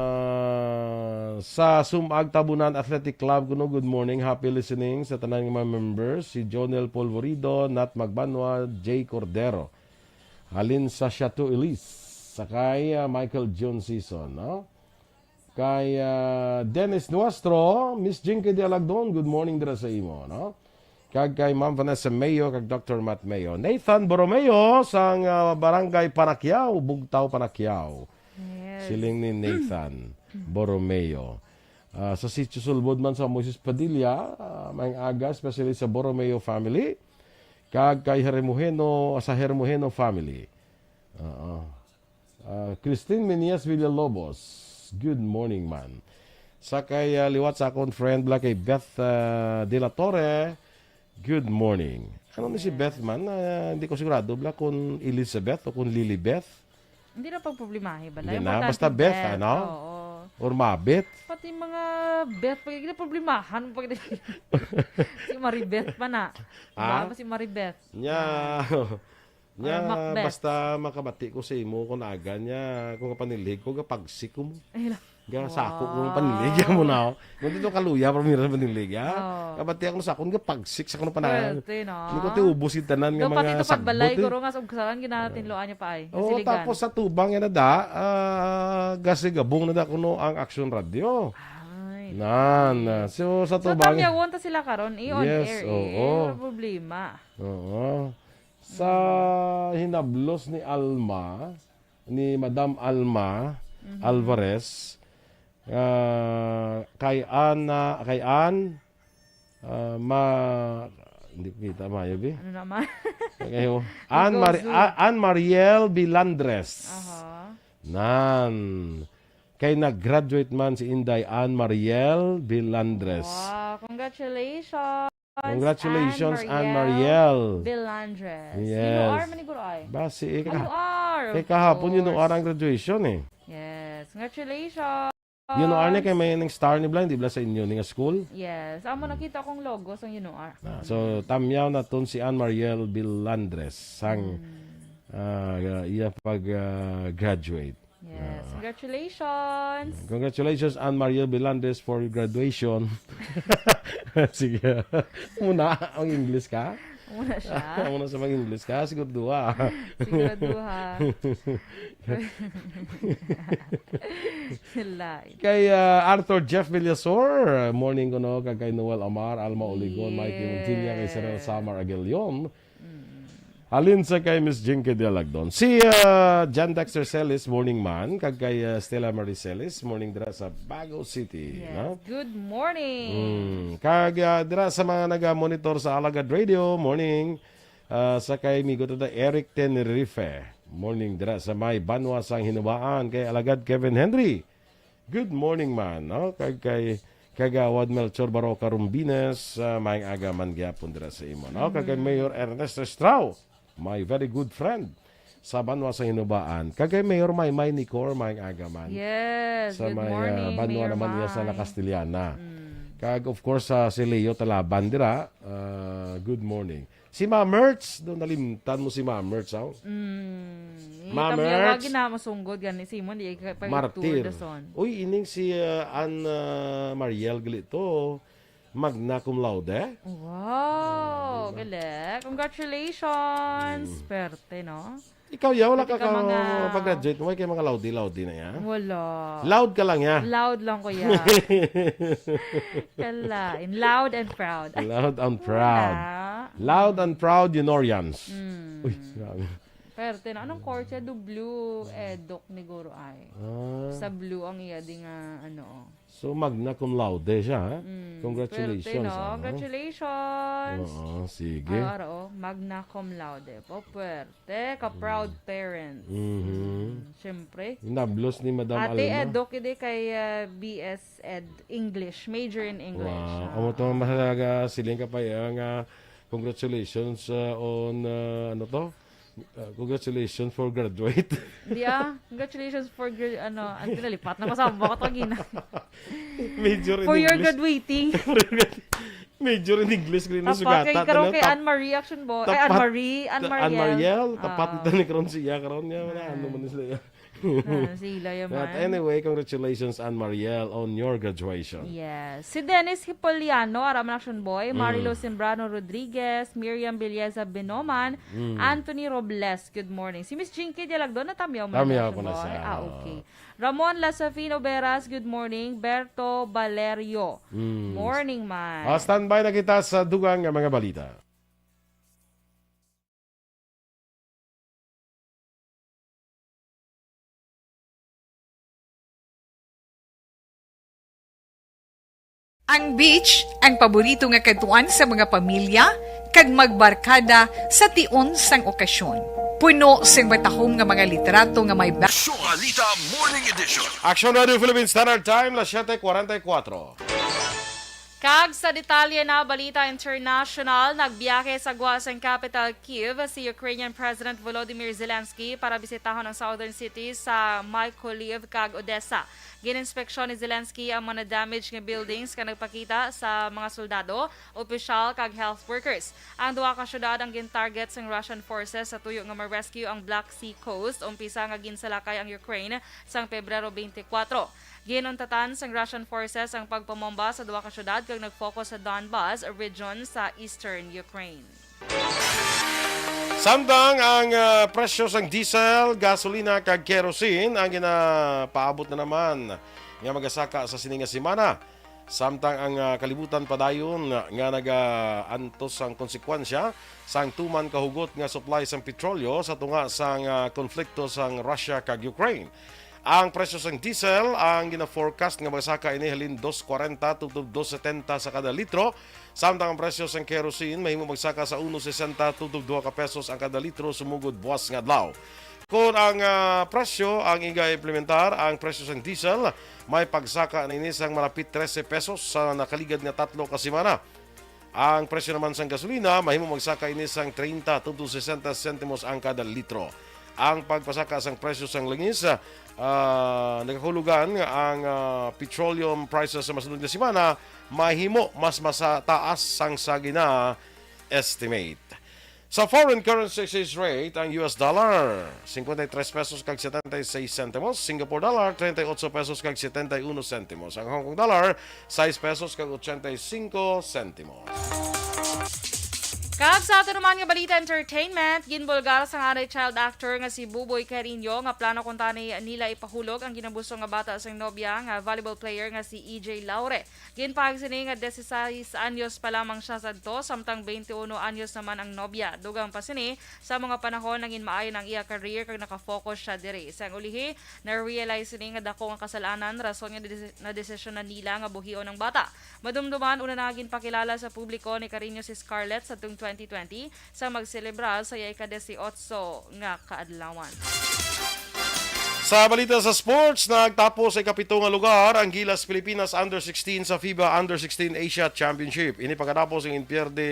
Ah, sa Sumag Tabunan Athletic Club kuno, good morning, happy listening sa tanan nga mga members. Si Jonel Polvorido, Nat Magbanwa, Jay Cordero. Halin sa Chateau Elise, sa kay, ah, Michael John Season, no? Kay, ah, Dennis Nuestro, Miss Jinky Dialagdon, good morning dira sa imo, no? Kag kay Ma'am Vanessa Mayo, kag Doctor Matt Mayo. Nathan Borromeo sang, ah, Barangay Panakiao, Bugtao, Panakiao. Yes. Siling ni Nathan Borromeo. Ah, sa Sitio Sulbod man sa Moises Padilla, ah, maayong aga, especially sa Borromeo family. Kag kay Hermoheno, sa Hermoheno family. Oo. Ah, Christine Menias Villalobos, good morning, man. Sa kay, ah, liwat sa akon friend bla kay Beth, ah, De La Torre, good morning. Ano ni si Beth man? Ah, hindi ko sigurado bla kung Elizabeth o kung Lilibeth. Hindi na pagproblemahi ba? Hindi na, Importante basta Beth, Beth, ano? Oo. Or Mabeth. Pati mga Beth, pag hindi problemahan mo pag si Maribeth pa na. Ah? Diba? Si Maribeth. Nya, nya, Or Macbeth. Basta makabati ko sa imo kung aga niya, kung kapanilhig ko, gapagsik ko mo. Ay, la- Gasako ko Wow. ng panilhig mo na. Oh. Nandito kaluya, pero mira sa panilhig, ha? Oo. Kabati ako sa akon, gapagsik sa akong panahon. Swerte, no? Hindi ko tiubos yung tanan nga Dapat mga ito pagbalay sagbot, eh. ko ro nga sa ugsaran ginatinloan niya pa ay. Oo, Siligan. Tapos sa tubang yan na da, ah, gasigabong na da kuno ang Action Radio. Ay. Nan, ah, so sa So, tubang. tamyawon ta sila karon, i-on Yes, air, oo. eh. Wala problema. Oo. Sa hinablos ni Alma, ni Madam Alma Mhm. Alvarez, ah, kay Ana, kay Ann, ah, ma, hindi ko kita, mayo, bi. Ano naman? Kay, oh, Ann, Mar- Zoom. A- Ann Mariel Bilandres. Aha. Nan. Kay nag-graduate man si Inday Ann Mariel Bilandres. Wow, congratulations. Congratulations, Ann Mariel. Bilandres. Yes. Yunuar man ni Guro ay. Basi, eh, Ay, yuar. eh, kahapon Of yunuar ang course. Graduation eh. Yes. Congratulations. Yunuar ni kay may nang star ni Blind, di ba sa inyo ni nga school? Yes. Amo nakita kong logo sa yunuar. Ah, so, tamyaw na ton si Ann Mariel Bilandres sang Mm. ah, iya pag ah, graduate. Yes. Ah. Congratulations. Congratulations, Ann Mariel Bilandres, for your graduation. Sige. Muna, ang English ka? Muna siya. Muna sa mag-English ka? Siguro duha. Siguro duha. Lain. Kay ah, Arthur Jeff Villasor, morning ko no, kag kay Noel Amar, Alma Oligon, Mikey Montilla, kay Serel Samar Aguilion. Halin sa kay Miss Jinky Dialagdon. Si ah, John Dexter Celis, morning man, kag kay ah, Stella Marie Celis, morning dira sa Bago City. Yes. No? Good morning. Mm. Kag ah, dira sa mga naga-monitor sa Alagad Radio, morning. Ah, sa kay Migo Tata Eric Tenerife, morning dira sa may banwa sang Hinubaan, kay Alagad Kevin Henry. Good morning man, no? Kag kay Kagawad Melchor Baroca Rumbines, ah, maayong aga man gyapon dira sa imo, no? Kag kay Mayor Ernesto Estrao, my very good friend sa banwa sa Hinubaan. Kag kay Mayor Maymay Nicor, maayong aga man. Yes, Sa good may, ah, morning, banwa Mayor naman niya sa May. La Castellana. Mm. Kag of course sa si Leo Talaban dira, ah, good morning. Si Ma Mertz, do nalimtan mo si Ma Mertz, aw? Mm. Ma Itam niya Mertz. Wagi na masunggod gani si Mon, di ka pa Martir. Dason. Uy, ining si ah, Ann ah, Mariel gali to. Magna cum laude. Wow, Oh, di ba? Galing. Congratulations. Mm. Perte, no? Ikaw, ya, wala Pwede ka ka ka mga pag-graduate mo, kay mga laude-laude na ya? Wala. Loud ka lang, ya? Loud lang ko, ya. Kalain. Loud and proud. Ay, Loud and proud. Wala. Loud and proud, Unorians. Mm. Uy, grabe. Perte na. Anong course siya? Do blue, eh, doc ni Guro ay. Ah. Sa blue ang iya di nga, ano, oh. So, magna cum laude siya, ha? Mm, Congratulations, perte, no? Ano? Congratulations! Oo, sige. Ah, ara, oh, magna cum laude. Oh, perte. Ka proud Mm. parents. Mhm. Mm, syempre. Inablos ni Madam Ate Alma. Ed, Doc, ide kay, uh, B S Ed English. Major in English. Wow. Ah. Amo to, mahalaga, siling ka pa, eh, nga congratulations, uh, on, uh, ano to? Uh, congratulations for graduate. Di ah, congratulations for gra-, ano, ang pinalipat na ko sa mga katagina. Major in For your English. Graduating. Major in English, green Tapat sugata, kay karon ano, kay tap-, Anne Marie Action Boy. Ay, Anne tapat, Marie, Anne Anne Mariel. Mariel, tapat Ah. ito ni karon siya, karon niya, wala, Ah. ano man sila yan. Ah, sila yaman. But anyway, congratulations, Anne Mariel, on your graduation. Yes. Si Dennis Hipoliano, Araman Action Boy, Marilo Mm. Sembrano Rodriguez, Miriam Belleza Benoman, Mm. Anthony Robles, good morning. Si Miss Jinky Dialagdo, natamyaw mo na Tamyaw siya, ko na boy? siya. Ah, okay. Ramon Lasafin Oberas, good morning. Berto Valerio, Mm. morning, man. Ah, standby na kita sa dugang nga mga balita. Ang beach, ang paborito nga kadtuan sa mga pamilya kag magbarkada sa tion sang okasyon. Puno sing matahom nga mga litrato nga may ba- Show Alita Morning Edition. Action Radio Philippine Standard Time, las siete cuarenta y cuatro. Kag sa detalye na balita international, nagbiyahe sa gwa sang capital Kyiv si Ukrainian President Volodymyr Zelensky para bisitahon ang southern city sa Mykolaiv kag Odessa. Gininspeksyon ni Zelensky ang mga damage nga buildings kag nagpakita sa mga soldado, opisyal, kag health workers. Ang duha ka syudad ang gin-target sang Russian forces sa tuyo nga ma-rescue ang Black Sea coast, umpisa nga ginsalakay ang Ukraine sang Pebrero twenty-four. Ginuntatan sang Russian forces ang pagpamomba sa duha ka syudad kag nag-focus sa Donbas region sa eastern Ukraine. Samtang ang, ah, presyo sang diesel, gasolina kag kerosene ang ginapaabot na naman nga magasaka sa sini nga semana. Samtang ang, ah, kalibutan padayon nga nagaantos sang konsekwensya sang tuman ka hugot nga supply sang petrolyo sa tunga sang, ah, konflikto sang Russia kag Ukraine. Ang presyo sang diesel ang gina-forecast nga magasaka ini halin dos kwarenta tubtob dos setenta sa kada litro, samtang ang presyo sang kerosene mahimo magsaka sa uno sesenta tubtob dua ka pesos ang kada litro sumugod buas nga adlaw. Kon ang, ah, presyo ang iga-implementar, ang presyo sang diesel may pagsaka na ini sang malapit trese pesos sa nakaligad nga tatlo ka semana. Ang presyo naman sang gasolina mahimo magsaka ini sang treinta tubtob sesenta sentimos ang kada litro. Ang pagpasaka sang presyo sang langis, ah, nagakahulugan nga ang, ah, petroleum prices sa masunod nga semana mahimo mas masa-, taas sang sa gina-estimate. Sa foreign currency exchange rate, ang U S dollar, cincuenta y tres pesos kag setenta y seis centimos, Singapore dollar, treinta y ocho pesos kag setenta y uno centimos, ang Hong Kong dollar, sais pesos kag ochenta y cinco centimos. Kag sa ato naman nga balita entertainment, ginbulgar sang anay child actor nga si Buboy Carino nga plano kuntani nila ipahulog ang ginabuso nga bata sang nobya nga volleyball player nga si E J Laure. Ginpahayag sini nga dieciséis anyos pa lamang siya sadto, samtang twenty-uno anyos naman ang nobya. Dugang pa sini, sa mga panahon nangin maayo na ang iya career kag nakafocus siya diri. Sang ulihi, na-realize sini nga dako nga kasal-anan, rason nga desi-, nadesisyon na nila nga buhion ang bata. Madumduman, una na ginpakilala sa publiko ni Carino si Scarlett sadtong twenty twenty, sa magselebrar sa iya ika-dieciocho nga kaadlawan. Sa balita sa sports, nagtapos sa ikapito nga lugar ang Gilas Pilipinas Under sixteen sa FIBA Under sixteen Asia Championship. Ini pagkatapos ang inpierde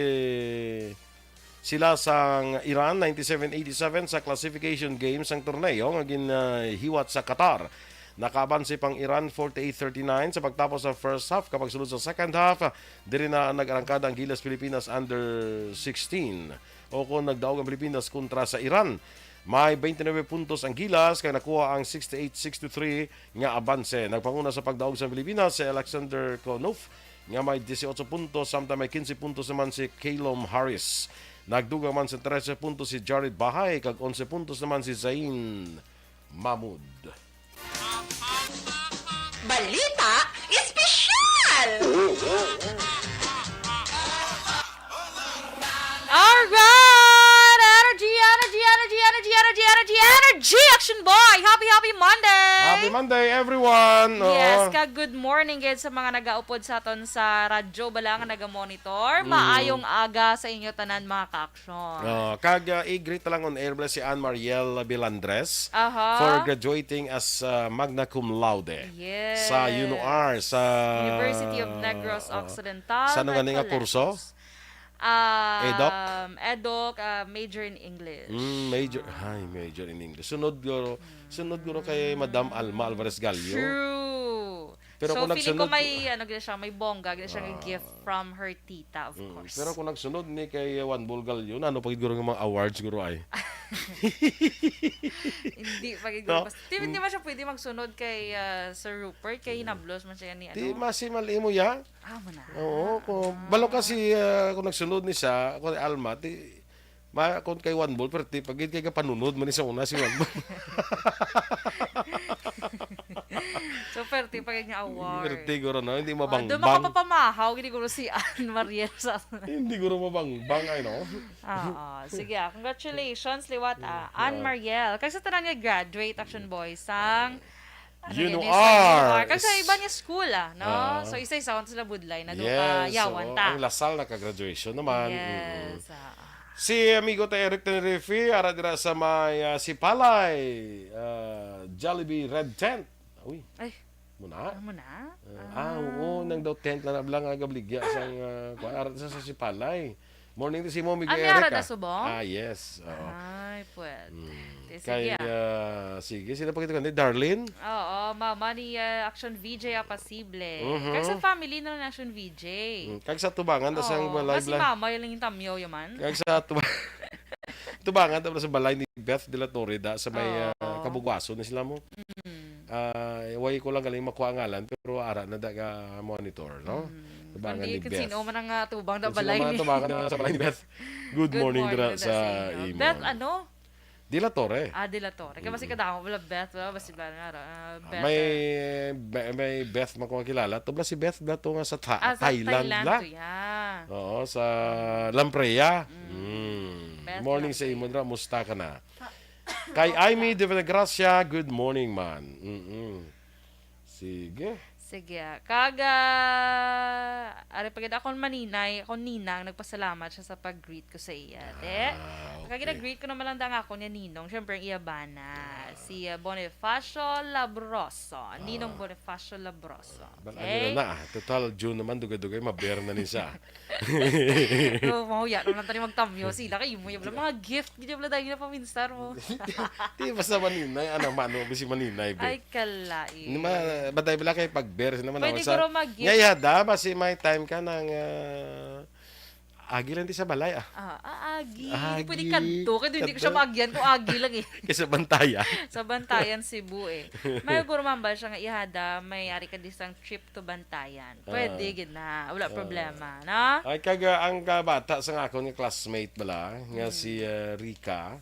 sila sang Iran ninety-seven eighty-seven sa classification game sang torneo nga ginhiwat sa Qatar. Nakaabanse pang Iran forty-eight thirty-nine sa pagtapos sa first half, kag pagsulod sa second half, diri na nag-arangkada ang Gilas Pilipinas Under sixteen, o kon nagdaog ang Pilipinas kontra sa Iran. May twenty-nine puntos ang Gilas kag nakuha ang sixty-eight sixty-three nga abanse. Nagpanguna sa pagdaog sa Pilipinas si Alexander Konov nga may dieciocho puntos, samtang may quince puntos naman si Calum Harris. Nagdugang man sa trese puntos si Jared Bahay, kag onse puntos naman si Zain Mahmoud. Balita Espesyal! Alright! Energy, energy, energy, energy, energy, energy, energy, energy! Action Boy! Happy, happy Monday! Happy Monday, everyone! Oo. Yes, kag good morning gid sa mga nagaupod sa aton sa radyo bala nga nagamonitor. Mm. Maayong aga sa inyo tanan, mga ka-action. Oh, kag uh, i-greet lang on air bala si Ann Mariel Bilandres Aha. for graduating as uh, magna cum laude Yes. sa UNOR sa University of Negros oh, Occidental. Sa ano nga nga kurso? Um, Edoc? Edoc, uh, major in English. Mm, major, ay, major in English. Sunod guro, sunod guro kay Madam Alma Alvarez Gallo. True. Pero So, kung feeling ko nagsunod- may, ano, gina siya, may bongga, gina siya, may gift from her tita, of Mm, course. Pero kung nagsunod ni kay Juan Bol Gallo, ano pa gid guro nga mga awards guro ay? Hindi pa gid No? guro. Di, hindi man siya pwede magsunod kay ah, Sir Rupert, kay hinablos man siya ni Di ano. masi malimo ya. Ah, mo na. Oo, ko balo kasi ah, kung nagsunod ni siya, kung Alma, di ma kung kay Juan Bol, pero di pagid kay kapanunod man ni sa una si Juan Bol. So, perte pa gid nga award. Pero di guro no, hindi Oh, doon mabangbang. makapapamahaw, gid guro si Ann Mariel sa Hindi guro mabangbang ay no. Oo. Sige, ah, congratulations, liwat, ah, Ann Mariel. Kag sa tanan nga graduate, Action Boy, sang ano UNOR. gani, sa UNOR. Kag sa iba niya school, ah, no? Ah. So, isa-isa sila budlay na doon Yes, yawan oo. ta. Ang Lasal naka-graduation naman. Mm-mm. Yes, ah. Si amigo ta Eric Tenerife, ara dira sa may ah, Sipalay, ah, Jollibee Red Tent. Uy, Ay, muna. Ano mo na? Ah, oo, nang daw tent na nablang nga gabligya sang ah, kuan, ara sa, sa Sipalay. Morning to si mo, amigo Ah, may Eric. ara ah. da subong? Ah, yes. Oo. Ay, pwede. Mm. Sige, Kay, ah. ah, sige, sino pa kita ni Darlene? Oo, mama ni ah, Action V J Apasible. Mhm. Kag sa family na lang Action V J. Mm, kag sa tubangan, da sang Oo, balay kasi bla- mama yung yung tamyo yaman. Kag sa tuba- tubangan, tapos sa balay ni Beth de la Torre da, sa may Oo. ah, Kabugwaso na sila mo. Mm. Ah, way ko lang galing makuha ang ngalan, pero ara na da ka monitor, no? Mm. Tubangan Kundi ni kung Beth. sino man ang ah, tubang na Kung sino balay man ni ang tubangan na sa balay ni Beth. Good, morning, dira sa imo. Beth, ano? De la Torre. Ah, De La Torre. Kaya basi kadamo wala Beth, wala basi ba nga, ah, Beth, May, ah. may, may Beth man ko kilala. Tubla si Beth na to nga sa Tha- Ah, sa Thailand Thailand la. to, yeah. Oo, sa Lamprey. Mm. Mm. Beth Morning sa Lamprey. imo dira, musta ka na? Kay Amy de Gracia, good morning man. Mm-mm. Sige. Sige. Kag ah, ari pa gid akong maninay, akong ninang, nagpasalamat siya sa pag-greet ko sa iya. Te, Ah, kag okay. gina-greet ko naman lang da nga ako niya ninong. Siyempre, ang iya bana. Si ah, Bonifacio Labroso. Ninong Bonifacio Labroso. Bal Okay? ano na, ah, total June naman, dugay-dugay, maber na ni sa. Pero mahuya naman tayo magtamyo sila. Kayo mo yung mga gift. Gid yung tayo na paminsar mo. Di basta maninay, ano, mano, bisi maninay, be. Ay, kalai. Ni ma, batay bala kay pagber naman Pwede sa. guro mag-gift. Nga yada, basi may time ka nang ah, agi lang di sa balay, ah. Ah, ah, agi. Agi. Pwede kadto. Kaya hindi ko siya Kadto. magian kung agi lang eh. Kaysa bantaya. Sa Bantayan, Cebu eh. May guro mambal siya nga ihada, may ari ka disang trip to Bantayan. Pwede Ah. gid na. Wala Ah. problema, no? Ay, kaga ang kabata sa akon nga classmate bala, nga Hmm. si ah, Rica,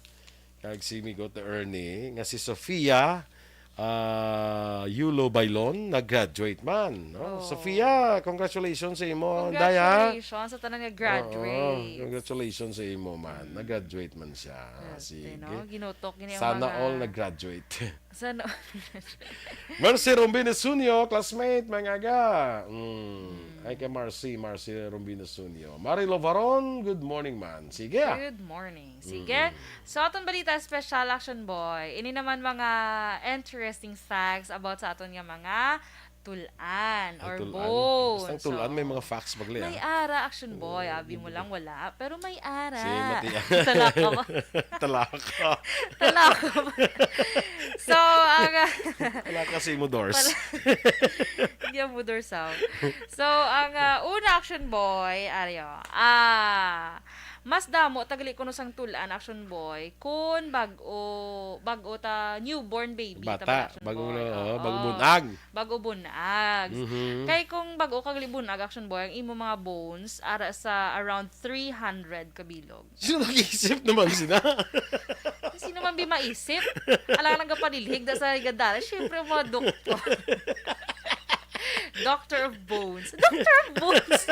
kag si Migot Ernie, nga si Sofia ah, Yulo Bailon, nag-graduate man. No? Oh. Sofia, congratulations sa imo, Day, ha? Congratulations sa tanan nga graduate. Oo, congratulations sa imo man. Nag-graduate man siya. Ah, Yes, sige. no? Ginutok gini ang Sana mga all nag-graduate. Sana Mercy Rombino Sunyo, classmate, mga aga. Mm. Ay kay Marcy, Marcy Rombino Sunyo. Mari Lovaron, good morning man. Sige, ah. Good morning. Sige. So, aton balita special, Action Boy. Ini naman mga interesting facts about sa aton nga mga tulan Ay, or tulan. bones. Basta ang tulan, So, may mga facts bagli, may ah. ara, Action Boy. Abi mo lang, wala. Pero may ara. Si Mati- Talaka ba? Talaka. Talaka ba? So, ang... Talaka si Imodors. Hindi Tambudor sound. So, ang, ah, una, Action Boy, ari, oh. Ah, mas damo ta gali kuno sang tul-an, Action Boy, kun bag-o, bag-o ta newborn baby ta Bata, bala, Action bag-o Boy. na, oh, Oo. bag-o bunag. Bag-o bunag. Mhm. Kay kung bag-o ka gali bunag, Action Boy, ang imo mga bones ara sa around three hundred ka bilog. Sino nag-iisip naman sina? Sino man bi maisip? Alang nagapanilhig na sa higadala. Siyempre, ang mga doktor. Doctor of Bones. Doctor of Bones!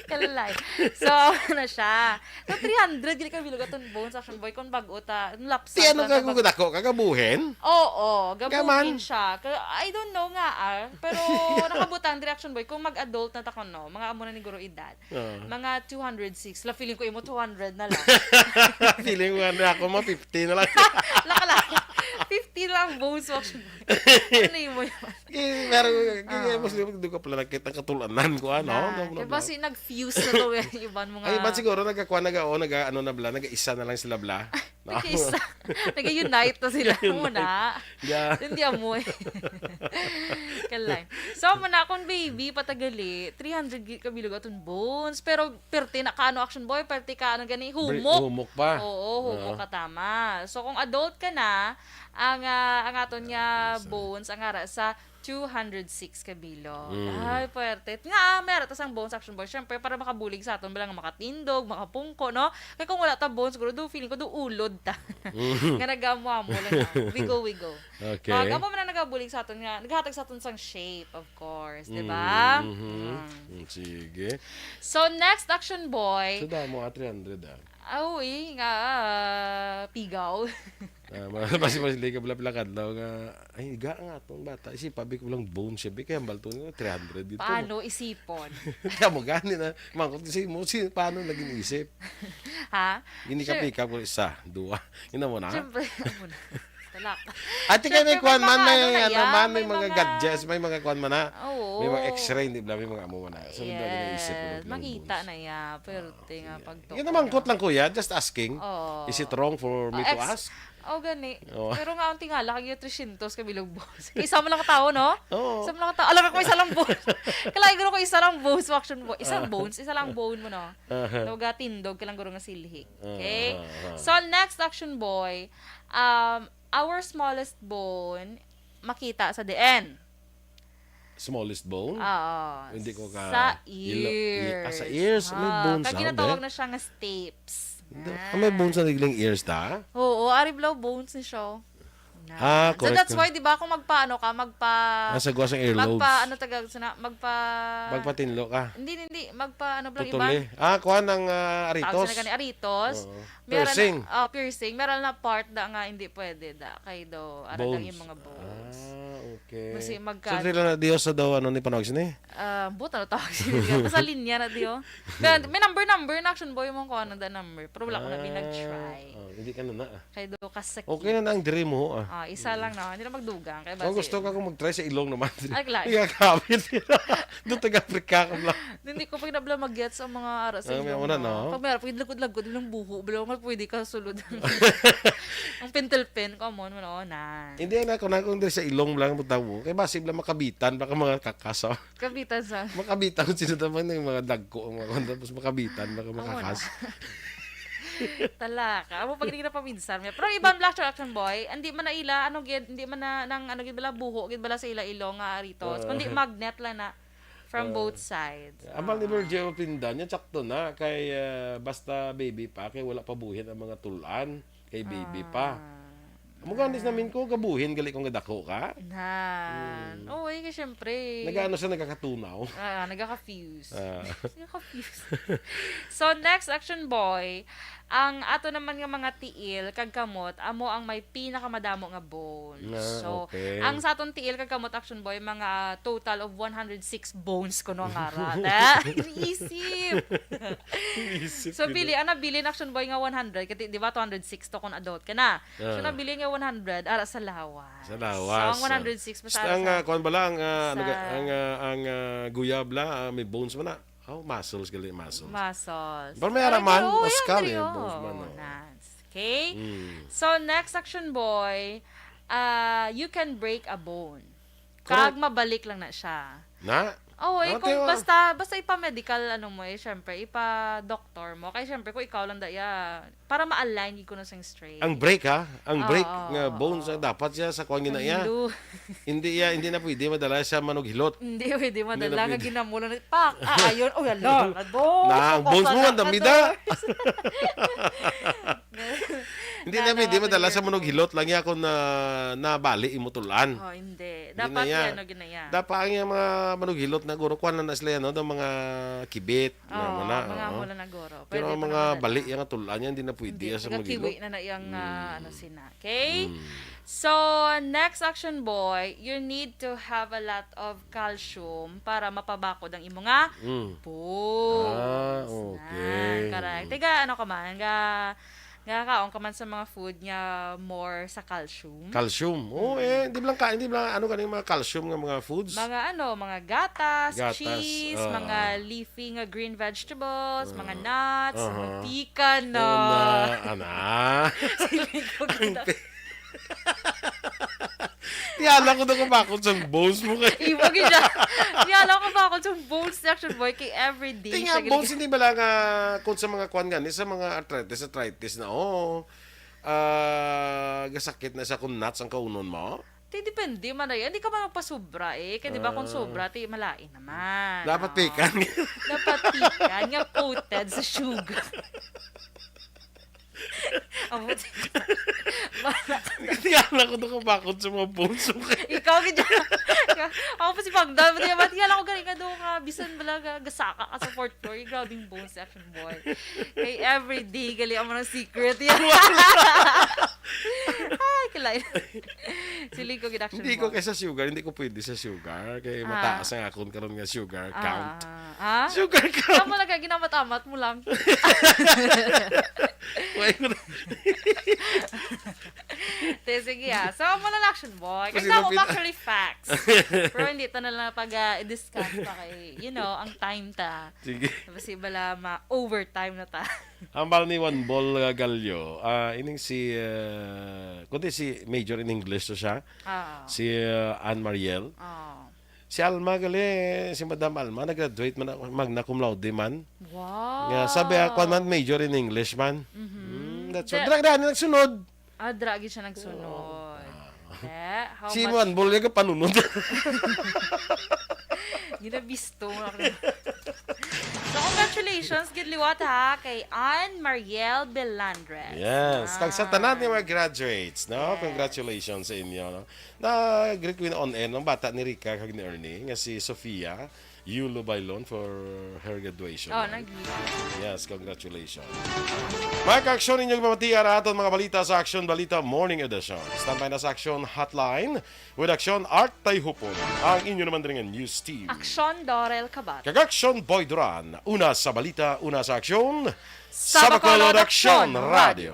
Kalay. So, ano siya? So, three hundred, dili ka bilog aton bones, Action Boy, kung bag-o ta, lapsan Ti ano ta, ka ta kung bag- dako ka, gabuhin? Oo, Gaman? gabuhin siya. Ka- I don't know nga, ah. Pero nakabutang, diri, Action Boy, kung mag-adult na ta kuno, mga amo na ni Guro Edad. Ah. Mga two hundred six. La, feeling ko imo two hundred na lang. Feeling ko, ano, ako, mga fifty na lang. Laka lang. Fifty lang, bones mo. Ano imo yun? Eh, pero, kaya Ah. mas doon ka pala nakita ang katulanan ko, ano? Na, Ano, kaya ano, ba ano? si nag-fuse na to, eh, iban mo Ay, nga. iban siguro, nagkakuha, nag-, o, nag-, ano na bla, nag-isa na lang sila bla. Nag-isa. Nag-unite na sila Nag-unite. muna. Yeah. Hindi amoy. Kalay. So, muna akong baby, patagali, three hundred gi-, kabilog aton bones. Pero, perte na ka, ano, Action Boy, perte ka, ano gani, Bre-, humok. humok pa. Oo, humok Ah. ka, tama. So, kung adult ka na, ang, ah, ang aton nga Ah, isa. bones, ang ara sa two hundred six ka bilog. Mm. Ay, perte. Nga, ah, meron ta sang bones, Action Boy. Siyempre, para makabulig sa aton, bala nga makatindog, makapungko, no? Kaya kung wala ta bones, siguro, do, feeling ko, do ulod ta. Mm. Nga nag-amo-amo lang, ah. Wiggle, wiggle. Okay. Pag amo man ang nagabulig sa aton nga, naghatag sa aton sang shape, of course, di ba? Mm, mhm. Mm. Mm, sige. So, next, Action Boy. So, damo, ah, three hundred, ah. Ah, uy, nga, ah, pigaw. Ah, ma-, mas, mas, hindi ka pala, pala kadlaw nga, ay, ga ang atong bata. Isipa, bi ko lang bone siya, bi, kaya hambal to, three hundred dito. Paano isipon? Kaya mo gani na, mangkot kasi mo, si, paano naging isip? Ha? Hindi ka Sure. pick up ko isa, dua. Yun na mo na. Siyempre, amo na. Talak. Ate, kay may Siyempre, may kuwan man, mga may ano na ano yan, man, may may mga mga gadgets, may mga kuwan man na. Oo. May mga X-ray, di ba? May mga amo man na. So, hindi na Yes. naisip ko ng Makita bones. na ya, pero Ah, tingnan sige. pag Yun naman, tukol. Kot lang, kuya. Just asking. Oo. Is it wrong for me Oh, to ex-, ask? oh, gani. Oo. Pero nga, ang tingala, kag yung three hundred ka bilog bones. Isa mo lang ka tao, no? Oo. Isa mo lang ka tao. Alam ko, isa lang bones. Kailangan ko isa lang bones, action boy. Isang Ah. bones, isa lang bone mo, no? Aha. Daw gatindog, kailangan guro nga silhig. Ah, Okay? ah, ah. So, next, action boy, um, our smallest bone, makita sa D N. Smallest bone? Oo. Hindi ko ka Sa ilo-, i-, ah, sa ears. ears. May Ah, bone kag sound, ginatawag eh. na siya nga stapes. Hindi. Ah. Ah, may bone sa nagling ears ta? Oo, ari blow bones ni siya. Na. Ah, So, correct that's na. why, di ba, kung magpaano ka, magpa-, Nasa gawa sa earlobes. magpa-, ano taga, sana, magpa- Magpatinlo ka. Hindi, hindi, magpa-, ano, blang Putuli. iban? Ah, kuha ng, ah, Tawag aritos. sila gani, aritos. Oo. Meron Piercing. na, oh, piercing. Meron na part da nga hindi pwede da. Kay do, ara lang Bones. yung mga bones. Ah, okay. Kasi So, magka- dili na Dios sa daw, ano, ni panawag sini? Ah, buta na tawag sini. Basta linya na diyo. May, may number, number na action boy mo kung ano da number. Pero wala ko na Ah, binag-try. oh, hindi ka na na, ah. Kay do kasakit. Okay na na ang diri mo, ah. Ah, isa lang na. Hindi na magdugang. Kay Kung basi gusto ka kung mag-try sa ilong naman. Ay, klaro. Hindi ka kapit. Doon taga-Africa ka lang. Hindi ko pa ginabla mag-gets ang mga ara sa Ah, may ilong, una, no? no? Pag meron, pag lagod-lagod, ilang buho, bala nga pwede ka sulod. Ang pentel pen, come on, wala na. Hindi na ako na kung diri sa ilong lang mo tawo. Kay basi lang makabitan, baka mga kakas, oh. Kabitan sa Makabitan kung sino naman yung mga dagko, ang mga kwan, tapos makabitan, baka Oo, makakas. na. Talaka. Amo pag hindi na paminsan. Pero iban black action boy, hindi man na ila, ano gid, hindi man na, nang, ano gid bala, buho gid bala sa ila ilong nga aritos. Ah. Kundi magnet lang na. From Ah. both sides. Ambal ni Ah. Virgil Pindan, yan sakto na. Kay, ah, basta baby pa, kay wala pa buhin ang mga tulan. Kay baby pa. Ah. Amo gani sa namin ko, gabuhin, gali kong gadako ka. Nan. Hmm. Oo, eh, kay syempre. Nag-ano siya, nagkakatunaw. Ah, nagkaka-fuse. Ah. Nagkaka-fuse. So, next, action boy, ang ato naman nga mga tiil kag kamot, amo ang may pinakamadamo nga bones. Ah, So, okay. ang sa aton tiil kag kamot, action boy, mga, ah, total of one hundred six bones kuno ang ara. Ta, iniisip. Iniisip So, ko pili, na. ang nabilin, action boy, nga one hundred, kati, di ba, two hundred six to kung adult ka na. So, Ah. nabilin nga one hundred, ara sa lawas. Sa lawas, So, ang ah. one hundred six, Basta ang, masara sa ah, kuwan bala, ang, ah, ano ga-, sa ang, ah, ang, ah, guyab la, ah, may bones man na. Oh, muscles, gali, muscles. Muscles. Pero may Ay, araman, oo, yan, skull, dali, eh, oh. bones man, oh. Nas. Okay? Mm. So, next action boy, ah, you can break a bone. Correct. Kag mabalik lang na siya. Na? Oo, eh, Ano kung tayo, ah? basta, basta ipa-medical, ano mo eh, syempre, ipa-doctor mo. Kaya syempre, kung ikaw lang daya, para ma-align gid kuno sa straight. Ang break, ha? Ang break Oo, nga oo, bones, oo. ah, dapat siya sa kuwan gina iya. Hilo. Hindi iya, hindi na pwede madala sa manughilot. Hindi pwede Hindi na madala nga pwede. ginamulo na, pak! Ah, ayun. Oh, hala. Ado, Na, ang bones mo, ang dami na. Hindi na pwede madala sa manughilot lang iya kung na, nabali imo tulan. Oh, hindi. Hindi Dapat na iya. ano, ginaya. Dapat ang iyang mga manughilot na guro, kuwan na na sila yan, no? Ang mga kibit, Oo, mga muna, mga oo. mula na guro. Pero Pwede ang pa mga naman bali, madala. yung tulan niya, hindi na pwede Hindi, iya sa mga manughilot. kiwi na na iyang, ah, Mm. ano, sina. Okay? Mm. So, next action, boy, you need to have a lot of calcium para mapabakod ang imo nga Mm. bones. Ah, okay. Na, correct. Tiga, ano ka man, ga, gakaon ka man sa mga food nga more sa calcium. Calcium. Oo, Mm. eh, hindi lang ka, hindi lang, ano, ganing mga calcium nga mga foods? Mga, ano, mga gatas, Gatas, cheese, ah. mga leafy nga green vegetables, mga Ah. nuts, Aha. mga pikan Oo na. na, ana. Siling ko Ang kita. pi-, Tiyala ko na kumakot sa bones mo kay Imo gid siya. Tiyala ko kumakot sa bones section, boy, kay everyday Ti nga siya bones, gini- hindi bala nga kung sa mga kwan gani, sa mga arthritis, arthritis na, oo. Ah, gasakit na sa kung nuts ang kaunon mo? Ti, depende man na yan. Hindi ka man magpasubra eh. Kaya di ba kung Ah. sobra, ti malain naman. Dapat Oo. pikan. Dapat pikan nga coated sa sugar. Amo, wala ka. Tiyala ko na kumakot sa mga bones mo kay Ikaw, gid. Ako pa si Pagdal, mati, mati, alam ko gani ka doon nga, bisan bala ka, gasaka ka sa fourth floor, yung grabing bone section, boy. Kay everyday, gali ang mga secret yan. Ay, kilay. Siling ko, gid, action Hindi ko mo. kaysa sugar, hindi ko pwede sa sugar. Kay Ah. mataas ang akon karon nga sugar Ah, count. ah, ah. Sugar count. Tama lang ka, ginamat-amat mo lang. Why ko na- Te, sige, ah. So, amo na lang action, boy. Kasi Kasi ako, napit- actually, facts. Pero hindi ta na lang pag, ah, i-discuss pa kay, you know, ang time ta. Sige. Kasi bala ma-overtime na ta. Hambal ni Juan Bol, ah, Gallo, ah, ining si, ah, kundi si major in English to siya. Ah. Si, ah, Anne Mariel. Ah. Si Alma gali, si Madam Alma, nag-graduate man, magna cum laude man. Wow. Nga, sabi, ah, kwan man, major in English man. Mhm. Mm, that's Di- why. Dra-, dra-, nagsunod. Ah, dra gid siya nagsunod. Oo. Eh, how Si much Juan Bol, yung panunod. Ginabisto nga ako. So, congratulations, gid liwat ha, kay Anne Mariel Belandres. Yes, Ah. tagsa tanan nga mga graduates, no? Yes. Congratulations sa inyo, no? Na-greet ko yun on air, ng bata ni Rica kag ni Ernie, nga si Sofia Yulo Bailon for her graduation. Oh, nag- Yes, congratulations. Mga ka-aksyon, inyong mamatian ang aton mga balita sa Aksyon Balita Morning Edition. Standby na sa Aksyon Hotline with Aksyon Art Tayhupon, ang inyo naman rin nga news team. Aksyon Dorel Kabat. Kag Aksyon Boy Duran, una sa balita, una sa aksyon, Sa sa Bacolod Bacolod Aksyon Aksyon Radio. Radio.